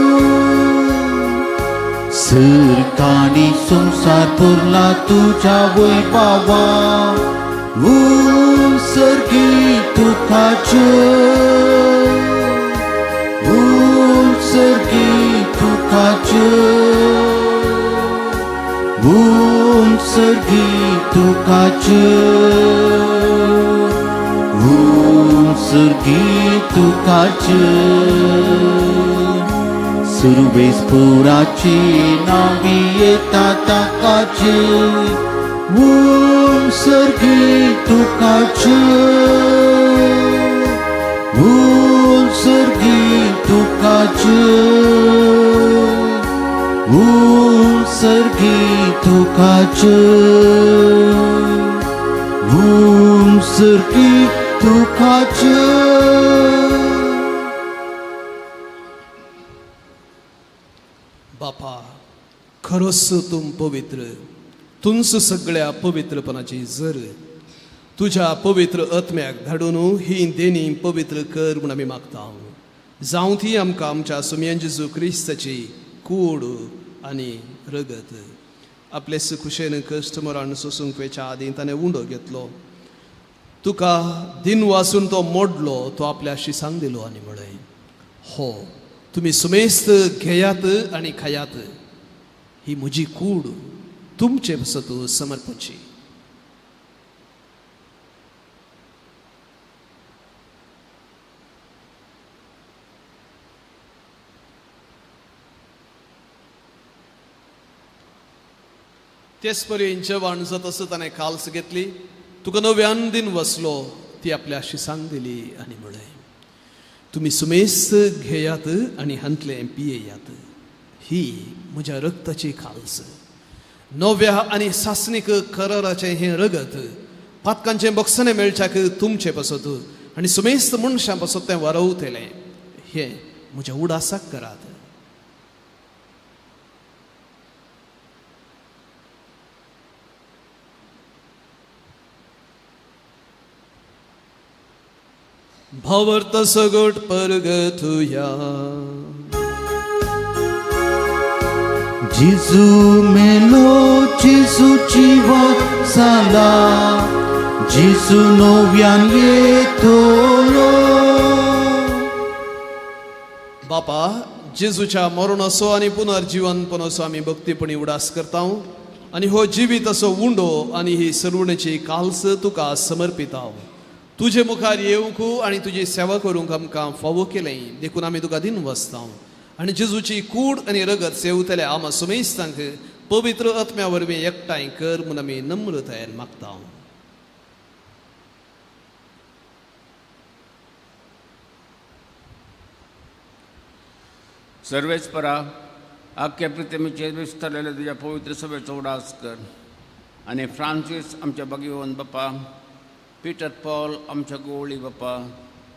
सरकानी संवसार पुरला तुज्या वैभवा सर्गी तुका जय सर्गी तुका जय सर्गी तुका जय सर्गी तुका जय. सुरवेस्पुराची नावी येता ताका जय सर्गी तुका जय सर्गी तुका जय सर्गी तुका जय सर्गी तुका जय. बापा खरोच तूं पवित्र तुंच सगळ्या पवित्रपणाची जर तुज्या पवित्र आत्म्याक धाडून ही देणी पवित्र कर म्हूण आमी मागता. जावं ती आमकां आमच्या सुमयन जेजू क्रिस्ताची कूड आनी रगत. आपले खुशेन कश्ट मरण सोसूंक वेच्या आदीं ताणें उंडो घेतलो. तुका दिन वासून तो मोडलो, तो आपल्या शिसांक दिलो आनी म्हळें, हो तुमी सुमेस्त घेयात आनी खायात, ही म्हजी कूड तुमचे पासत समर्पची. तेच परी जेवण जाता ताणें काल्स घेतली, तुका नव्यान दिन वसलो, ती आपल्या शिसांक दिली आनी म्हळें, तुमी सुमेस्त घेयात आनी हांतलें पियेयात, ही म्हज्या रक्ताची खाल्स, नव्या आनी सासणीक कराराचें हें रगत, पातकांचें बक्षणें मेळच्याक तुमचे पासत आनी सुमेस्त मनशां पासत तें वारवतलें, हें म्हज्या उडासाक करात. भावार्थ सगट परगतुया. जेजू मेलो, जेजू जिवो जाला, जेजू नव्यान येतलो. बापा, जेजूच्या मरणाचो आनी पुनर्जीवनपणाचो आमी भक्तीपणी उडास करता आनी हो जिवीत असो उंडो आनी ही सरवणेची काल्स तुका समर्पिताव. तुजे मुखार येवंक आनी तुजी सेवा करूंक आमकां फावो केलें देखून आमी तुका दिन वसता आनी जेजूची कूड आनी रगत सेवतले आमा सुमेस्तांक पवित्र आत्म्या वरवीं एकठांय कर म्हूण आमी नम्रतायेन मागता. सर्वेस्परा, आख्या पृथ्वीचेर विस्तारलेल्या तुज्या पवित्र सभेचो उडास कर आनी फ्रांसीस आमच्या भगिवन बापा, पिटर पॉल आमच्या गोवळी बापा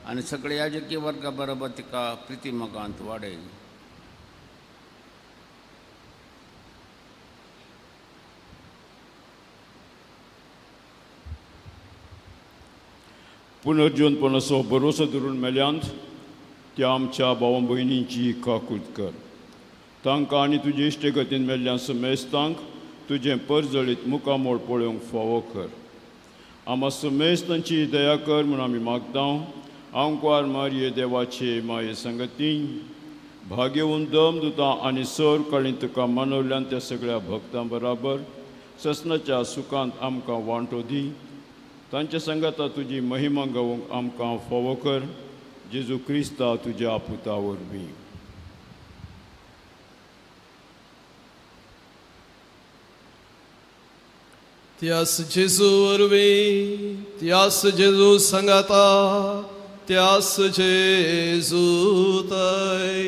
आनी सगळे याजकी वर्गा बरोबर तिका प्रिती मोगांत वाडय. पुनर्जीवनपणाचो भरोसो धरून मेल्यांत त्या आमच्या भाव भयणींची काकूत कर. तांकां आनी तुजे इश्टगतीन मेल्ल्या समेस्तांक तुजें परजळीत मुखामोळ पळोवंक फावो कर. आमा समेस्तांची दया कर म्हूण आमी मागता. आंकवार मारये देवाचे माये संगती भागेवन दम दुता आनी सर काळी तुका मानवल्यान त्या सगळ्या भक्तां बराबर ससनाच्या सुखांत आमकां वांटो दी. तांच्या संगाता तुजी महिमा गावंक आमकां फावो कर. जेजू क्रिस्ता तुज्या पुता वरवीं. त्यास जेजू वरवीं, त्यास जेजू संगाता, त्यास जेजू तय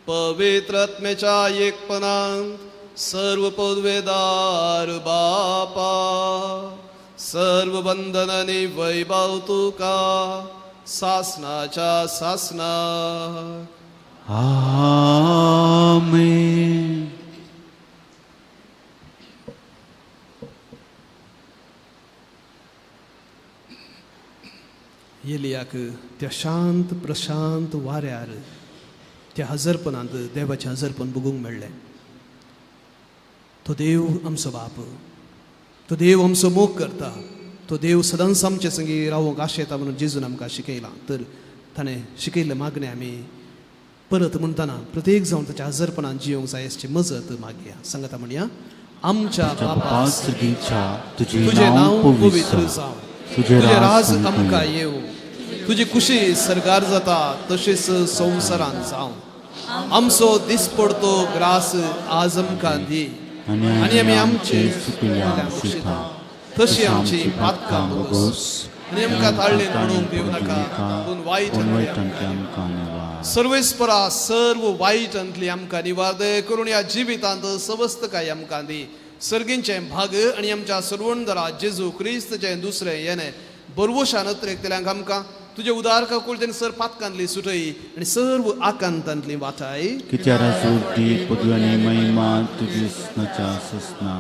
पवित्र आत्म्याच्या एकपणांत सर्व पदवेदार बापा, सर्व बंधनांनी वैभव तुका सासनाच्या सासनाक. आमेन. एलियाक त्या शांत प्रशांत वाऱ्यार त्या हजरपणांत देवाचें हजरपण भोगूंक मेळ्ळें. तो देव आमचो बाप, तो देव आमचो मोग करता, तो देव सदांच आमचे संगी रावूंक आशेता म्हणून जेजून आमकां शिकयलां. तर ताणें शिकयल्लें मागणें आमी परत म्हणटना प्रत्येक जावन ताच्या हजरपणान जियोंक जाय अशी मजत मागया. सांगता म्हणया, आमच्या बापा तुजें नांव पवित्र जावं, तुजें राज आमकां येवं, तुजी खुशी सरकार जाता तशेंच संवसारान जावं. आमचो दिसपडतो ग्रास आज आमकां दी आनी आमी आमचे बक्षिता तशी आमची पातकां भोगोस आनी आमकां ताळ्ळेन म्हणूंक दिवं नाका, पूण वायट सर्वेस्परा सर्व वायटांतली आमकां निवार दया करून ह्या जिवितांत सवस्तकाय आमकां दी. सर्गींचें भाग आनी आमच्या सर्वंदरा जेजू क्रिस्तचें दुसरें येणें बरवशान अत्रेकतल्यांक आमकां तुजे उदार काकुळतेन सर पातकांतली सुटय आनी सर्व आकांतांतली वाटाय.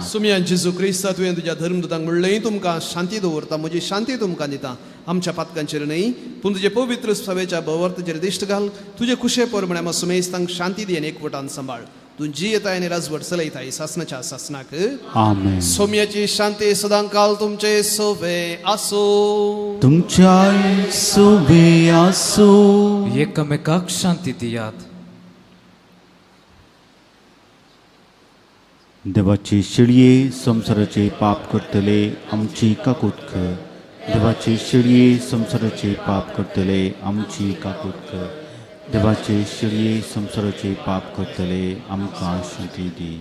सुमयान जेजू क्रिस्ता तुवें तुज्या धर्मदूतांक म्हणलें, तुमकां शांती दवरता, म्हजी शांती तुमकां दिता, आमच्या पातकांचेर न्हय पूण तुजे पवित्र सभेच्या भवर्तचेर दिश्ट घाल. तुजे खुशे प्रमाणे आमकां सुमेस्तांक शांती दी आनी एकवटान सांबाळ. तूं जियेताय आनी राजवट चलयताय सासनाच्या सासनाक. आमेन. सोम्याची शांती सदांकाल तुमचे सोवे आसो. तुमच्याय सोवे आसो. एकामेकाक शांती दियात. देवाची शिळये संवसाराचे पाप करतले आमची काकूत कर. देवाची शिळये संवसाराचे पाप करतले आमची काकूत कर. देवाचे शिळये संवसाराचे पाप करतले आमकां शांती दी.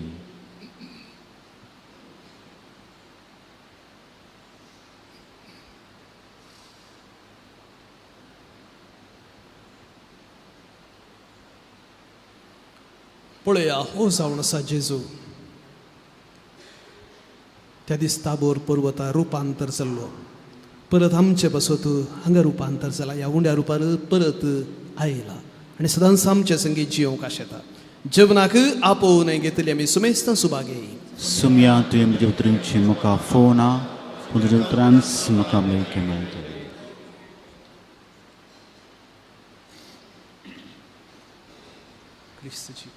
पळया हो जावन आसा जेजू त्या दीस ताबोर पर्वता रुपांतर जाल्लो परत आमचे बसत हांगा रुपांतर जाला ह्या उंड्या रुपार परत आयला आनी सदांच आमचे संगीत जियोंक आशेता. जेवणाक आपोवन घेतली आमी सुमेस्तां सुभागे. सुमया तुवें म्हज्या उतरांची म्हाका फोना पूण तुज्या उतरांच म्हाका मेळके मेळटली. क्रिस्ताची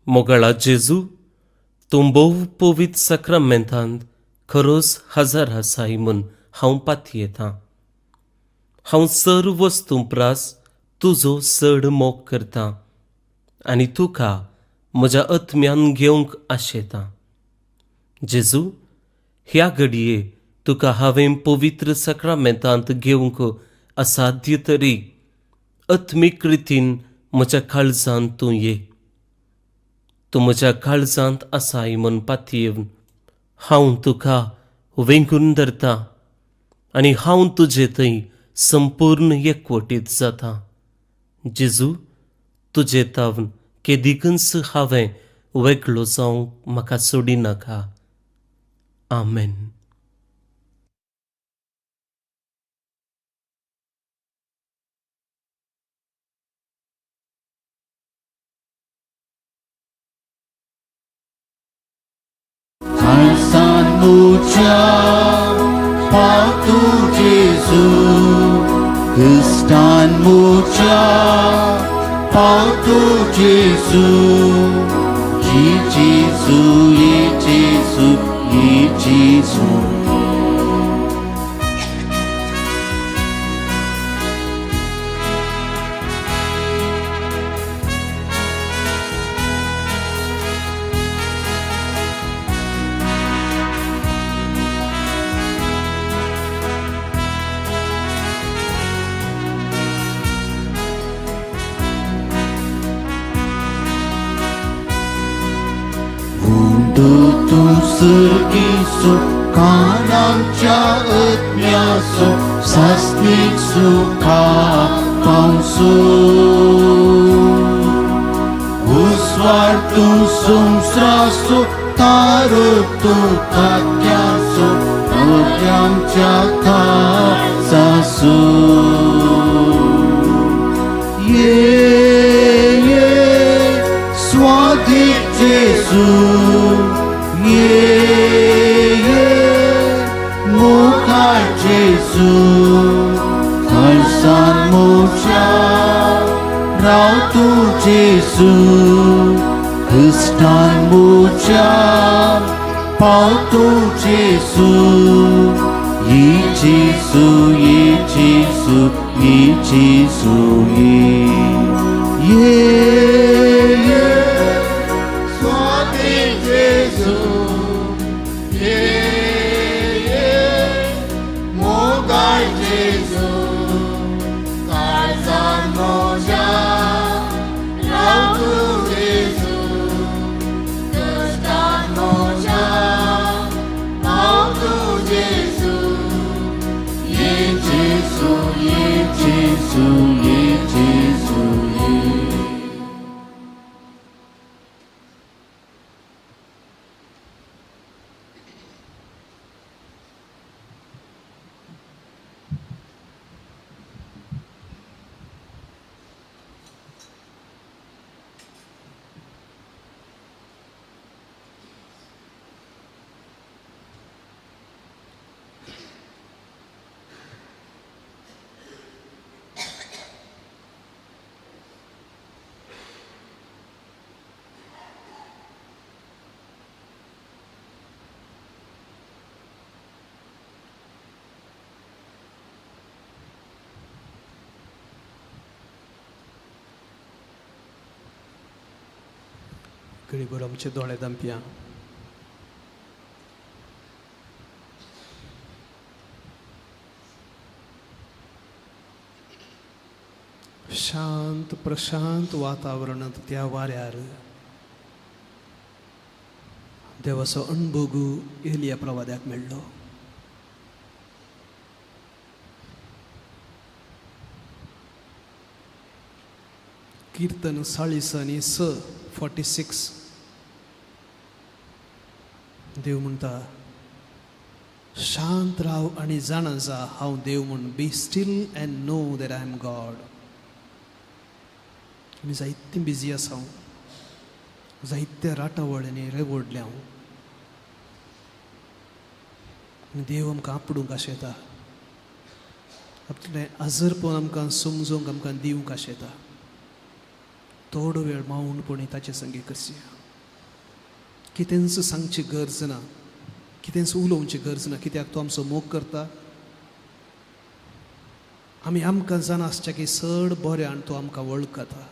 मोगाळा जेजू, तूं भोव पवित्र साक्रामेंतांत खरोच हजर आसाय म्हूण हांव पातयेतां. हांव सर्व वस्तूं प्रास तुजो चड मोग करतां आनी तुका म्हज्या आत्म्यान घेवंक आशेतां. जेजू, ह्या घडये तुका हांवें पवित्र साक्रामेंतांत घेवंक असाध्य तरी आत्मीक रितीन म्हज्या काळजांत तूं ये. तूं म्हज्या काळजांत आसाय म्हूण पातयेवन हांव तुका वेंगून धरतां आनी हांव तुजे थंय संपूर्ण एकवटीत जाता. जेजू, तुजे तावन केदिकूच हांवें वेगळो जावंक म्हाका सोडिनाका. आमेन. मुझ्या पाव तूं जेजू क्रिस्तान मुझ्या पाव तूं जेजू ये जेजू ये जेजू ये जेजू. सर्गीसो कानांच्या आत्म्यासो सासनीक सुखा पावसो उस्वार तूं संस्रासो तारो तूं खात्यासो आमच्या काळजासो. ये ये स्वाधीक जेजू ये ये मुखार जेजू काळजान म्हज्या राव तूं जेजू क्रिस्तान म्हज्या पाव तूं जेजू ये जेजू ये जेजू ये जेजू ये ये ये स्वाधीक जेजू ये ये मोगाळ जेजू काळजान म्हज्या राव तूं जेजू कश्टान म्हज्या पाव तूं जेजू ये जेजू ये जेजू ये जेजू ये. घडीभर आमचे दोळे धांपया. शांत प्रशांत वातावरणांत त्या वाऱ्यार देवाचो अणभोग एलिया प्रवाद्याक मेळ्ळो. कीर्तन 46 46. देव म्हणटा, शांत राव आनी जाणा जा हांव देव म्हूण. Be still and know that I am God. आमी जायतीं बिजी आसा, जायत्या राटावळ्यांनी रेवडल्या हांव, आनी देव आमकां आपडूंक आशेता, आपलें आजरपण आमकां समजूंक आमकां दिवंक आशेता. थोडो वेळ मावूणपणी ताचे संगी करची. कितेंच सांगची गरज ना, कितेंच उलोवची गरज ना, कित्याक तो आमचो मोग करता. आमी आमकां जाणा आसचें की चड बऱ्यान तो आमकां वळखता.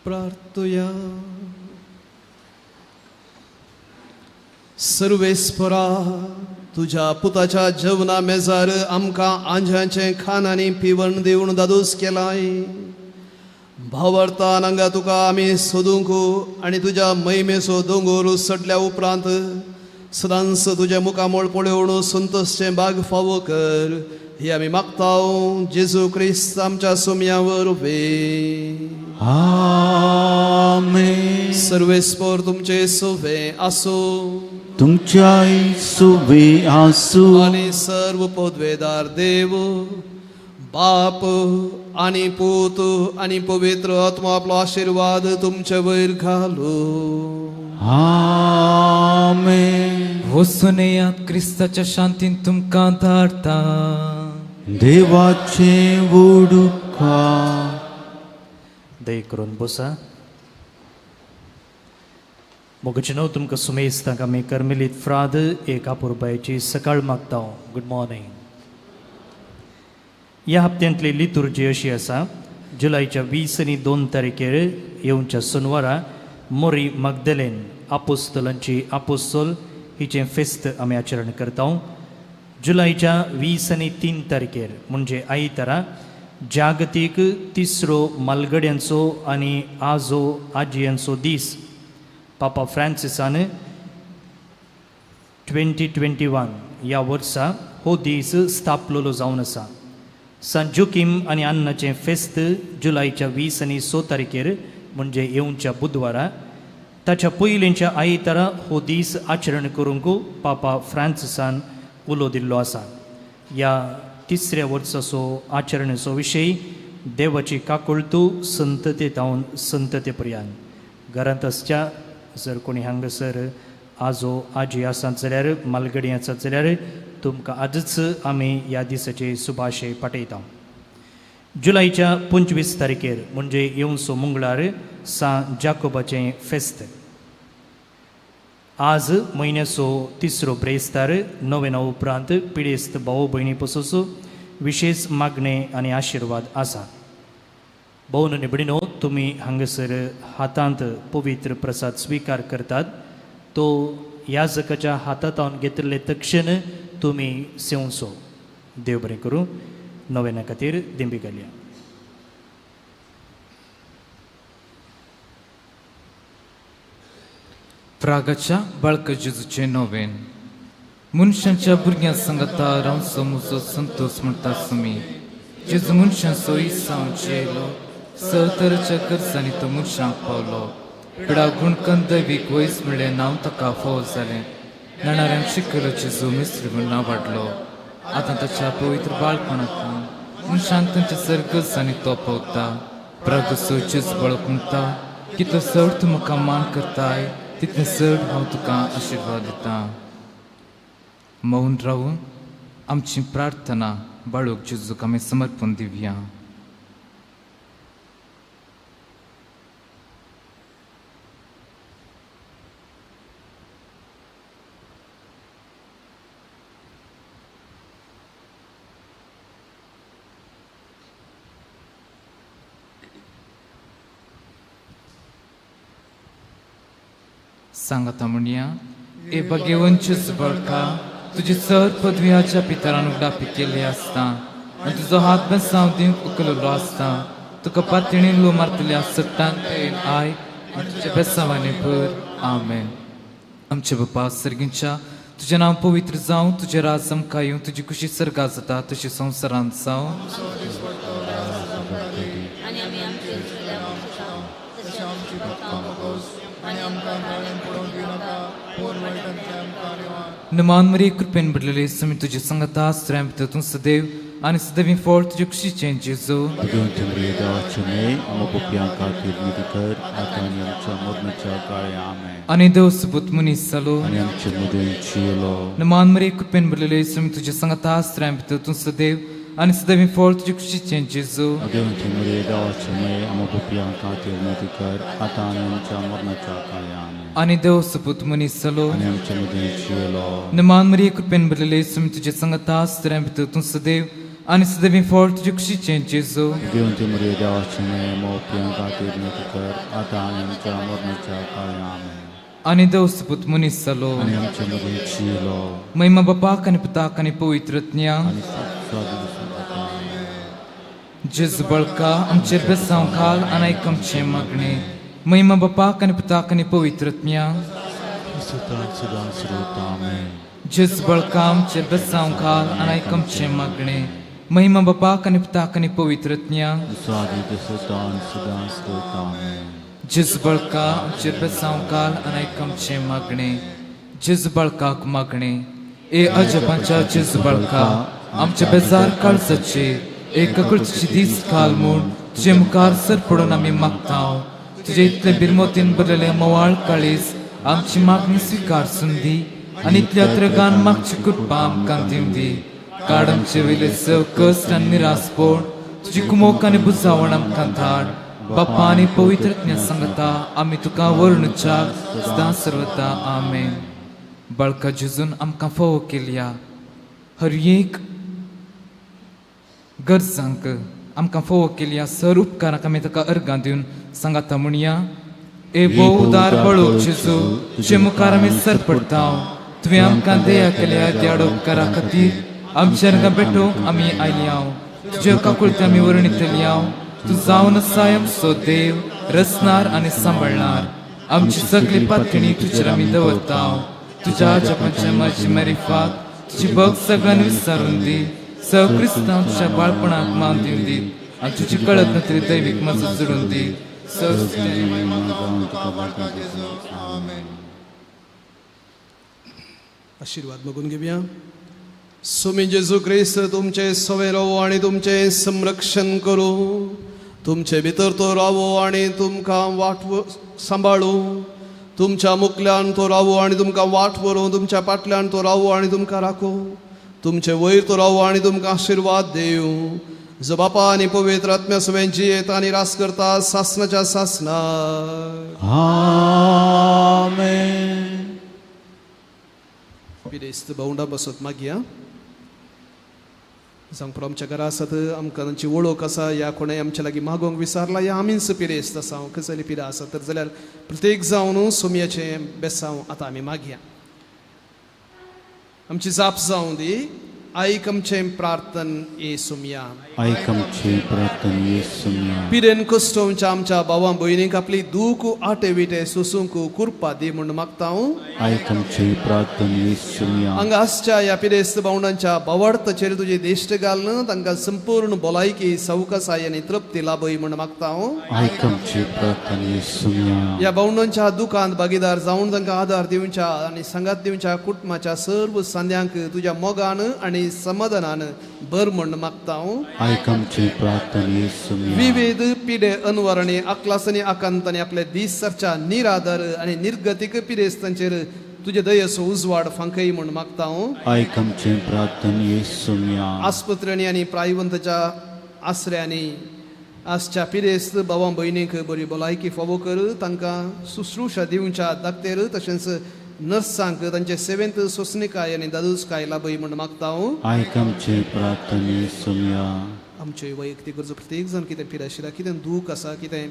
प्रार्थुया. सर्वेस्परा, तुज्या पुताच्या जेवणा मेजार आमकां आंज्याचें खाण आनी पिवण दिवन दादोस केलाय. भावार्थान हांगा तुका आमी सोदूंक आनी तुज्या महिमेचो दोंगोर सडल्या उपरांत सदांच तुज्या मुखामळ पळोवन संतोषचें भाग फावो कर, ही आमी मागता जेजू क्रिस्त आमच्या सोम्या वरवीं. आमेन. सर्वेस्पर तुमचे सोवे आसूं, तुमच्याय सोवे आसूं. आनी सर्व पदवेदार देव बाप आनी पूत आनी पवित्र आत्मा आपलो आशिर्वाद तुमचे वयर घालू. आमेन. वचून येयात, क्रिस्ताच्या शांतीन तुमकां धाडटा. देवाचें वडुका. दय करून बसा. मोगचें तुमकां सुमेस्तांक आमी कर्मेलीत फ्राद एक आपुरबायेची सकाळ मागता. Good morning. ह्या हप्त्यांतली लितुर्जी अशी आसा. जुलयच्या 20 आनी 2 तारखेर येवच्या सोनवारा मोरी मगदलेन आपोस्तलांची आपोस्तोल हिचें फेस्त आमी आचरण करता. जुलयच्या 20 आनी 3 तारखेर म्हणजे आयतारा जागतीक तिसरो मालगड्यांचो आनी आजो आजयांचो दीस. पापा फ्रांसिसान 2021 ह्या वर्सा हो दीस स्थापलेलो जावन आसा. सांत जोकीम आनी अन्नाचें फेस्त जुलयच्या 20 आनी 6 तारखेर म्हणजे येवच्या बुधवारा ताच्या पयलींच्या आयतारा हो दीस आचरण करूंक पापा फ्रांसिसान उलो दिल्लो आसा. ह्या तिसऱ्या वर्साचो आचरणाचो विशय देवाची काकुळतू संतते तावन संतते पर्यंत. घरांत आसच्या जर कोणी हांगासर आजो आजी आसात जाल्यार मालगडी आसात जाल्यार तुमकां आजच आमी ह्या दिसाचे सुभाशे पाठयता. जुलयच्या 25 तारखेर म्हणजे येवचो मंगळार सांत जाकोबाचें फेस्त. आज म्हयन्याचो तिसरो ब्रेस्तार. नवेना उपरांत पिडेस्त भाव भयणी पसून विशेष मागणे आनी आशिर्वाद आसा. भोवन आनी भयणीनो, तुमी हांगासर हातांत पवित्र प्रसाद स्विकार करतात तो याजकाच्या हातांत घेतिल्ले तक्षण तुमी सेवचो. देव बरें करूं. नवेना खातीर दिंबी घालया. प्रागाच्या बाळक जेजूचें नोवेन. मनशांच्या भुरग्यां सांगाता रावचो म्हजो संतोष म्हणटा सुमी. जेजू मनशांचो इसांव जियेलो, सतरच्या गरजांनी तो मनशांक पावलो. पिडा गुणकन दैवीक वयस म्हणलें नांव ताका फावो जालें. नेणाऱ्यांक शिकयलो जेजू मिस्त्री म्हूण नांव वाडलो. आतां ताच्या पवित्र बाळपणांतल्यान मनशांक तांच्या सर गरजांनी तो पावता. प्रागसो जेजू बाळक म्हणटा, कितलो चड तूं म्हाका मान करताय तितलें चड हांव तुका आशिर्वाद दितां. मौन रावून आमची प्रार्थना बाळूक जेजूक आमी समर्पण दिवया. सांगाता म्हणया, ए भगेवंचीच बळका, तुजी सर पदव्याच्या पितरान उगडापी केल्ली आसता आनी तुजो हात बेसांव दिवंक उखललो आसता. तुका पातणी लो मारतल्या सट्टान I आनी तुज्या बेसांवांनी भर. आमेन. आमचे बापा सर्गींच्या, तुजें नांव पवित्र जावं, तुजें राज आमकां येवं, तुजी खुशी सर्गा जाता तशी संवसारांत जावं. नमान मरी कृपेन भरलेले समी तुजे सांगाता, स्त्र्यां भितर तूं सदैव आनी सदैवी फळ तुजे खुशीचें जेजू. आनी देव सुपूत मनीस जालो. नमान मरी कृपेन भरलेले समी तुजे सांगाता, स्त्र्यां भितर तूं सदैव आनी सदैवी फळ तुजे खुशीचें जेजू. आनी देव सुपूत मनीस जालो. नमान मरी कृपेन भरलेले समी तुजे सांगाता, स्त्र्यां भितर तूं सदैव आनी सदैवी फळ तुजे खुशीचें जेजू. आनी देव सुपूत मनीस जालो. महिमा बापाक आनी पुताक आनी पवित्र आत्म्याक. जेजू बळका आमचेर बेसांव घाल आनी आयक आमचें मागणें. महिमा बापाक आनी पुताक आनी पवित्र आत्म्याक. जेजू बळका आमचेर बेसांव घाल आनी आयक आमचें मागणें. महिमा बापाक आनी पुताक आनी पवित्र आत्म्याक. जेजू बळका आमचेर बेसांव घाल आनी आयक आमचें मागणें. जेजू बळकाक मागणें. ए अजपांच्या जेजू बळका, आमच्या बेजार काळजाचे एक कळची दीस घाल म्हूण तुजे मुखार सर पडून आमी मागता. तुजे इतले बिरमोतीन भरलेले मवाळ काळीज आमची मागणी स्विकार सुंदी आनी इतल्या त्रगान मागची कृपा आमकां दिवं दी. काड आमचे वयले सव कश्ट आनी निरासपण, तुजी कुमोक आनी बुजावण आमकां धाड. बापा आनी पवित्र आत्म्या सांगता आमी तुका वर्णुच्या सदां सर्वता. आमेन. बाळका जेजून आमकां फावो केल्या हर एक गरजांक आमकां फावो केल्या सर उपकारांक आमी ताका अर्गां दिवन सांगाता म्हणया. ए भोव उदार बळोक जेजू, तुजे मुखार आमी सर पडटा. तुवें आमकां दया केल्या त्या उपकारा खातीर आमच्या रंगा बेटोवंक आमी आयली हांव. तुज्या काकुळते आमी वर्णितली हांव. तूं जावन आसाय आमचो देव, रचणार आनी सांबाळणार. आमची सगळी पातणी तुजेर आमी दवरता. तुज्या जपांच्या म्हजी मरिफात तुजी भक्त सगळ्यांनी विचारून दी. सव क्रिस्तांव तुज्या बाळपणाक मान दिवन दी आनी तुजी कळत नतरी दैवीक मजत जोडून दी. आशिर्वाद मागून घेवया. स्वामी जेजू क्रिस्त तुमचे सवे रावो आनी तुमचें संरक्षण करूं. तुमचे भितर तो रावो आनी तुमकां वाट सांबाळूं. तुमच्या मुखल्यान तो रावो आनी तुमकां वाट व्हरूं. तुमच्या फाटल्यान तो रावो आनी तुमकां राखूं. तुमचे वयर तो रावो आनी तुमकां आशिर्वाद दिवं. जो बापा आनी पवित्र आत्म्या सवें जियेत आनी रास करता सासनाच्या सासनाक. आमेन. पिडेस्त भावंडा बसत मागया. जावं आमच्या घरा आसात, आमकां तांची वळख आसा, ह्या कोणें आमच्या लागीं मागोवंक विसारला, या आमीच पिरेस्त आसा, खंयसरली पिरा आसा तर जाल्यार प्रत्येक जावन सोमयाचें बेसांव आतां आमी मागया. आमची जाप जावं दी. आयक आमचें प्रार्थन येसुमया. आयक आमचें प्रार्थन येसुमया. पिरेन कश्टोवच्या आमच्या भावां भयणींक आपली दूख आटे विटे सोसूंक कृपा दी म्हूण मागता. आयक आमचें प्रार्थन येसुमया. हांगा आसच्या ह्या पिरेस्त भावंडांच्या भावार्थाचेर तुजी दिश्ट घालून तांकां संपूर्ण भलायकी सवकासाय आनी तृप्ती लाभय म्हूण मागता. आयक आमचें प्रार्थन येसुमया. ह्या भावंडांच्या दुखांत भागीदार जावन तांकां आदार दिवच्या आनी सांगात दिवच्या कुटुंबाच्या सर्व सांद्यांक तुज्या मोगान आनी समाधानान भर म्हूण मागता. आयक आमचें प्रार्थन येसुमया. विविध पिडे अनवर आनी आकलास आनी आकांतांनी आपले दीस सरच्या निराधार आनी निर्गतीक पिरेस्तांचेर तुजे दयेचो उजवाड फांकय म्हूण मागता. आयक आमचें प्रार्थन येसुमया. आस्पत्र्यांनी आनी प्रायवंताच्या आसऱ्यांनी आसच्या पिरेस्त भावां भयणींक बरी भलायकी फावो कर. तांकां शुश्रूषा दिवच्या दाक्तेर तशेंच नर्सांक तांचे सेवेंत सोंसणीकाय आनी दादूसकाय लाभय म्हूण मागता. आयक आमचें प्रार्थन येसुमया. आमच्यो वैयक्तीक गरजो प्रत्येक जाण कितें पिराशिरा कितें दूख आसा कितें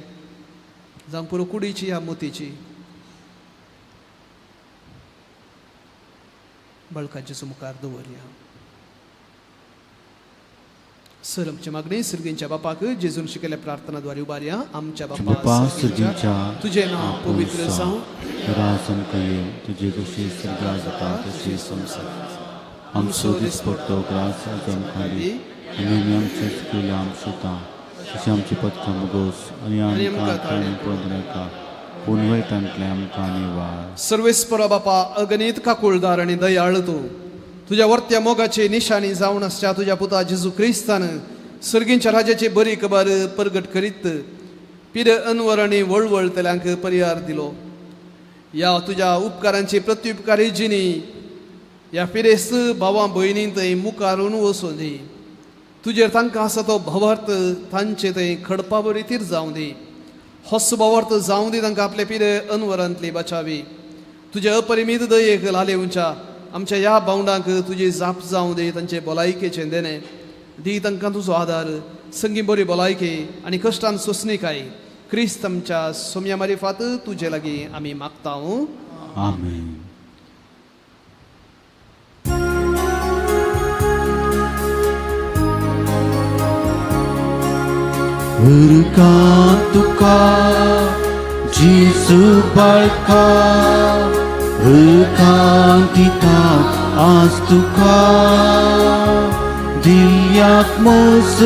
जावं पुरो कुडीची ह्या मोतीची बळकांचे मुखार दवरया. सर आमची मागणी सर्गींच्या बापाक जेजून शिकयल्ल्या प्रार्थना द्वारे उबारया. आमच्या बापा सर्गींच्या, तुजें नांव पवित्र जावं, राज आमकां येवं, तुजी कशी स्वर्गार जाता तशी संवसारांत. आमचो दिसपट्टो ग्रास आज आमकां दी आनी आमी आमचे चुकिल्ले आमसुतां तशें आमची पथकां मुगोस आनी आमकां ताणें पळोवंक नाका पूण वयतांतलें आमकां निवार. सर्वेस्परा बापा अगणीत काकुळदार आनी दयाळ तूं तुज्या वर्त्या मोगाची निशाणी जावन आसच्या तुज्या पुता जेजू क्रिस्तान सर्गींच्या राजाची बरी खबर परगट करीत पिर अनवर आनी वळवळतल्यांक परिहार दिलो. ह्या तुज्या उपकारांची प्रत्युपकारी जिणी ह्या पिरेस्त भावां भयणीं थंय मुखारून वचूं दी. तुजेर तांकां आसा तो भावार्थ तांचे थंय खडपा बरी तीर जावं दी. होस भावार्थ जावं दी तांकां आपले पिरे अनवरांतली बचावी. तुजे अपरिमीत दयेक लालेवच्या आमच्या ह्या भावंडांक तुजी जाप जावं दी. तांचे भलायकेचें देणें दी तांकां तुजो आदार संगी बरी भलायकी आनी कश्टान सोंसणीकाय क्रिस्त आमच्या सोम्या मारिफात तुजे लागीं आमी मागता. आमेन. तुका जेजू बाळका हरकां दिता आज तुका दिल्याक मोस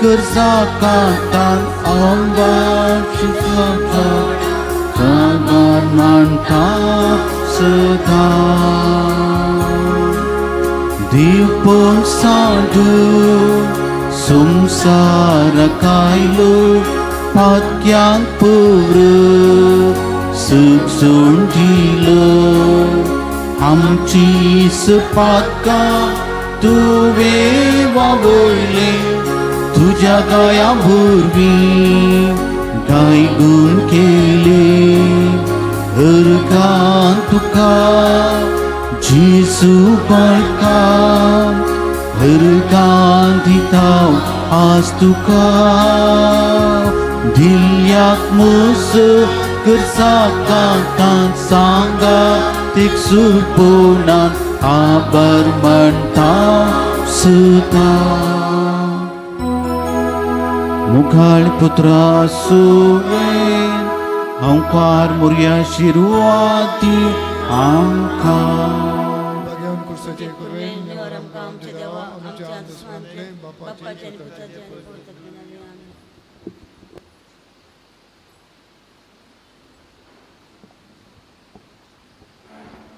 करसा कांतान आंबार मानता सदा दिवपण सांडू संसार कायलो पातक्यांक पुर सुख सोड दिलो आमची पातकां तुवें वावयलें तुज्या दया भुरगीं गायगूण केले हरकान तुका जेजू बाळका हरकान दिता आज तुका दिल्याक मोस करसा कांतान सांगा तीक सुरपोणान आभार म्हणटा सुता. मुखाळ पुत्रा सुवें हांवकार मोरया शिरवाती आमकां.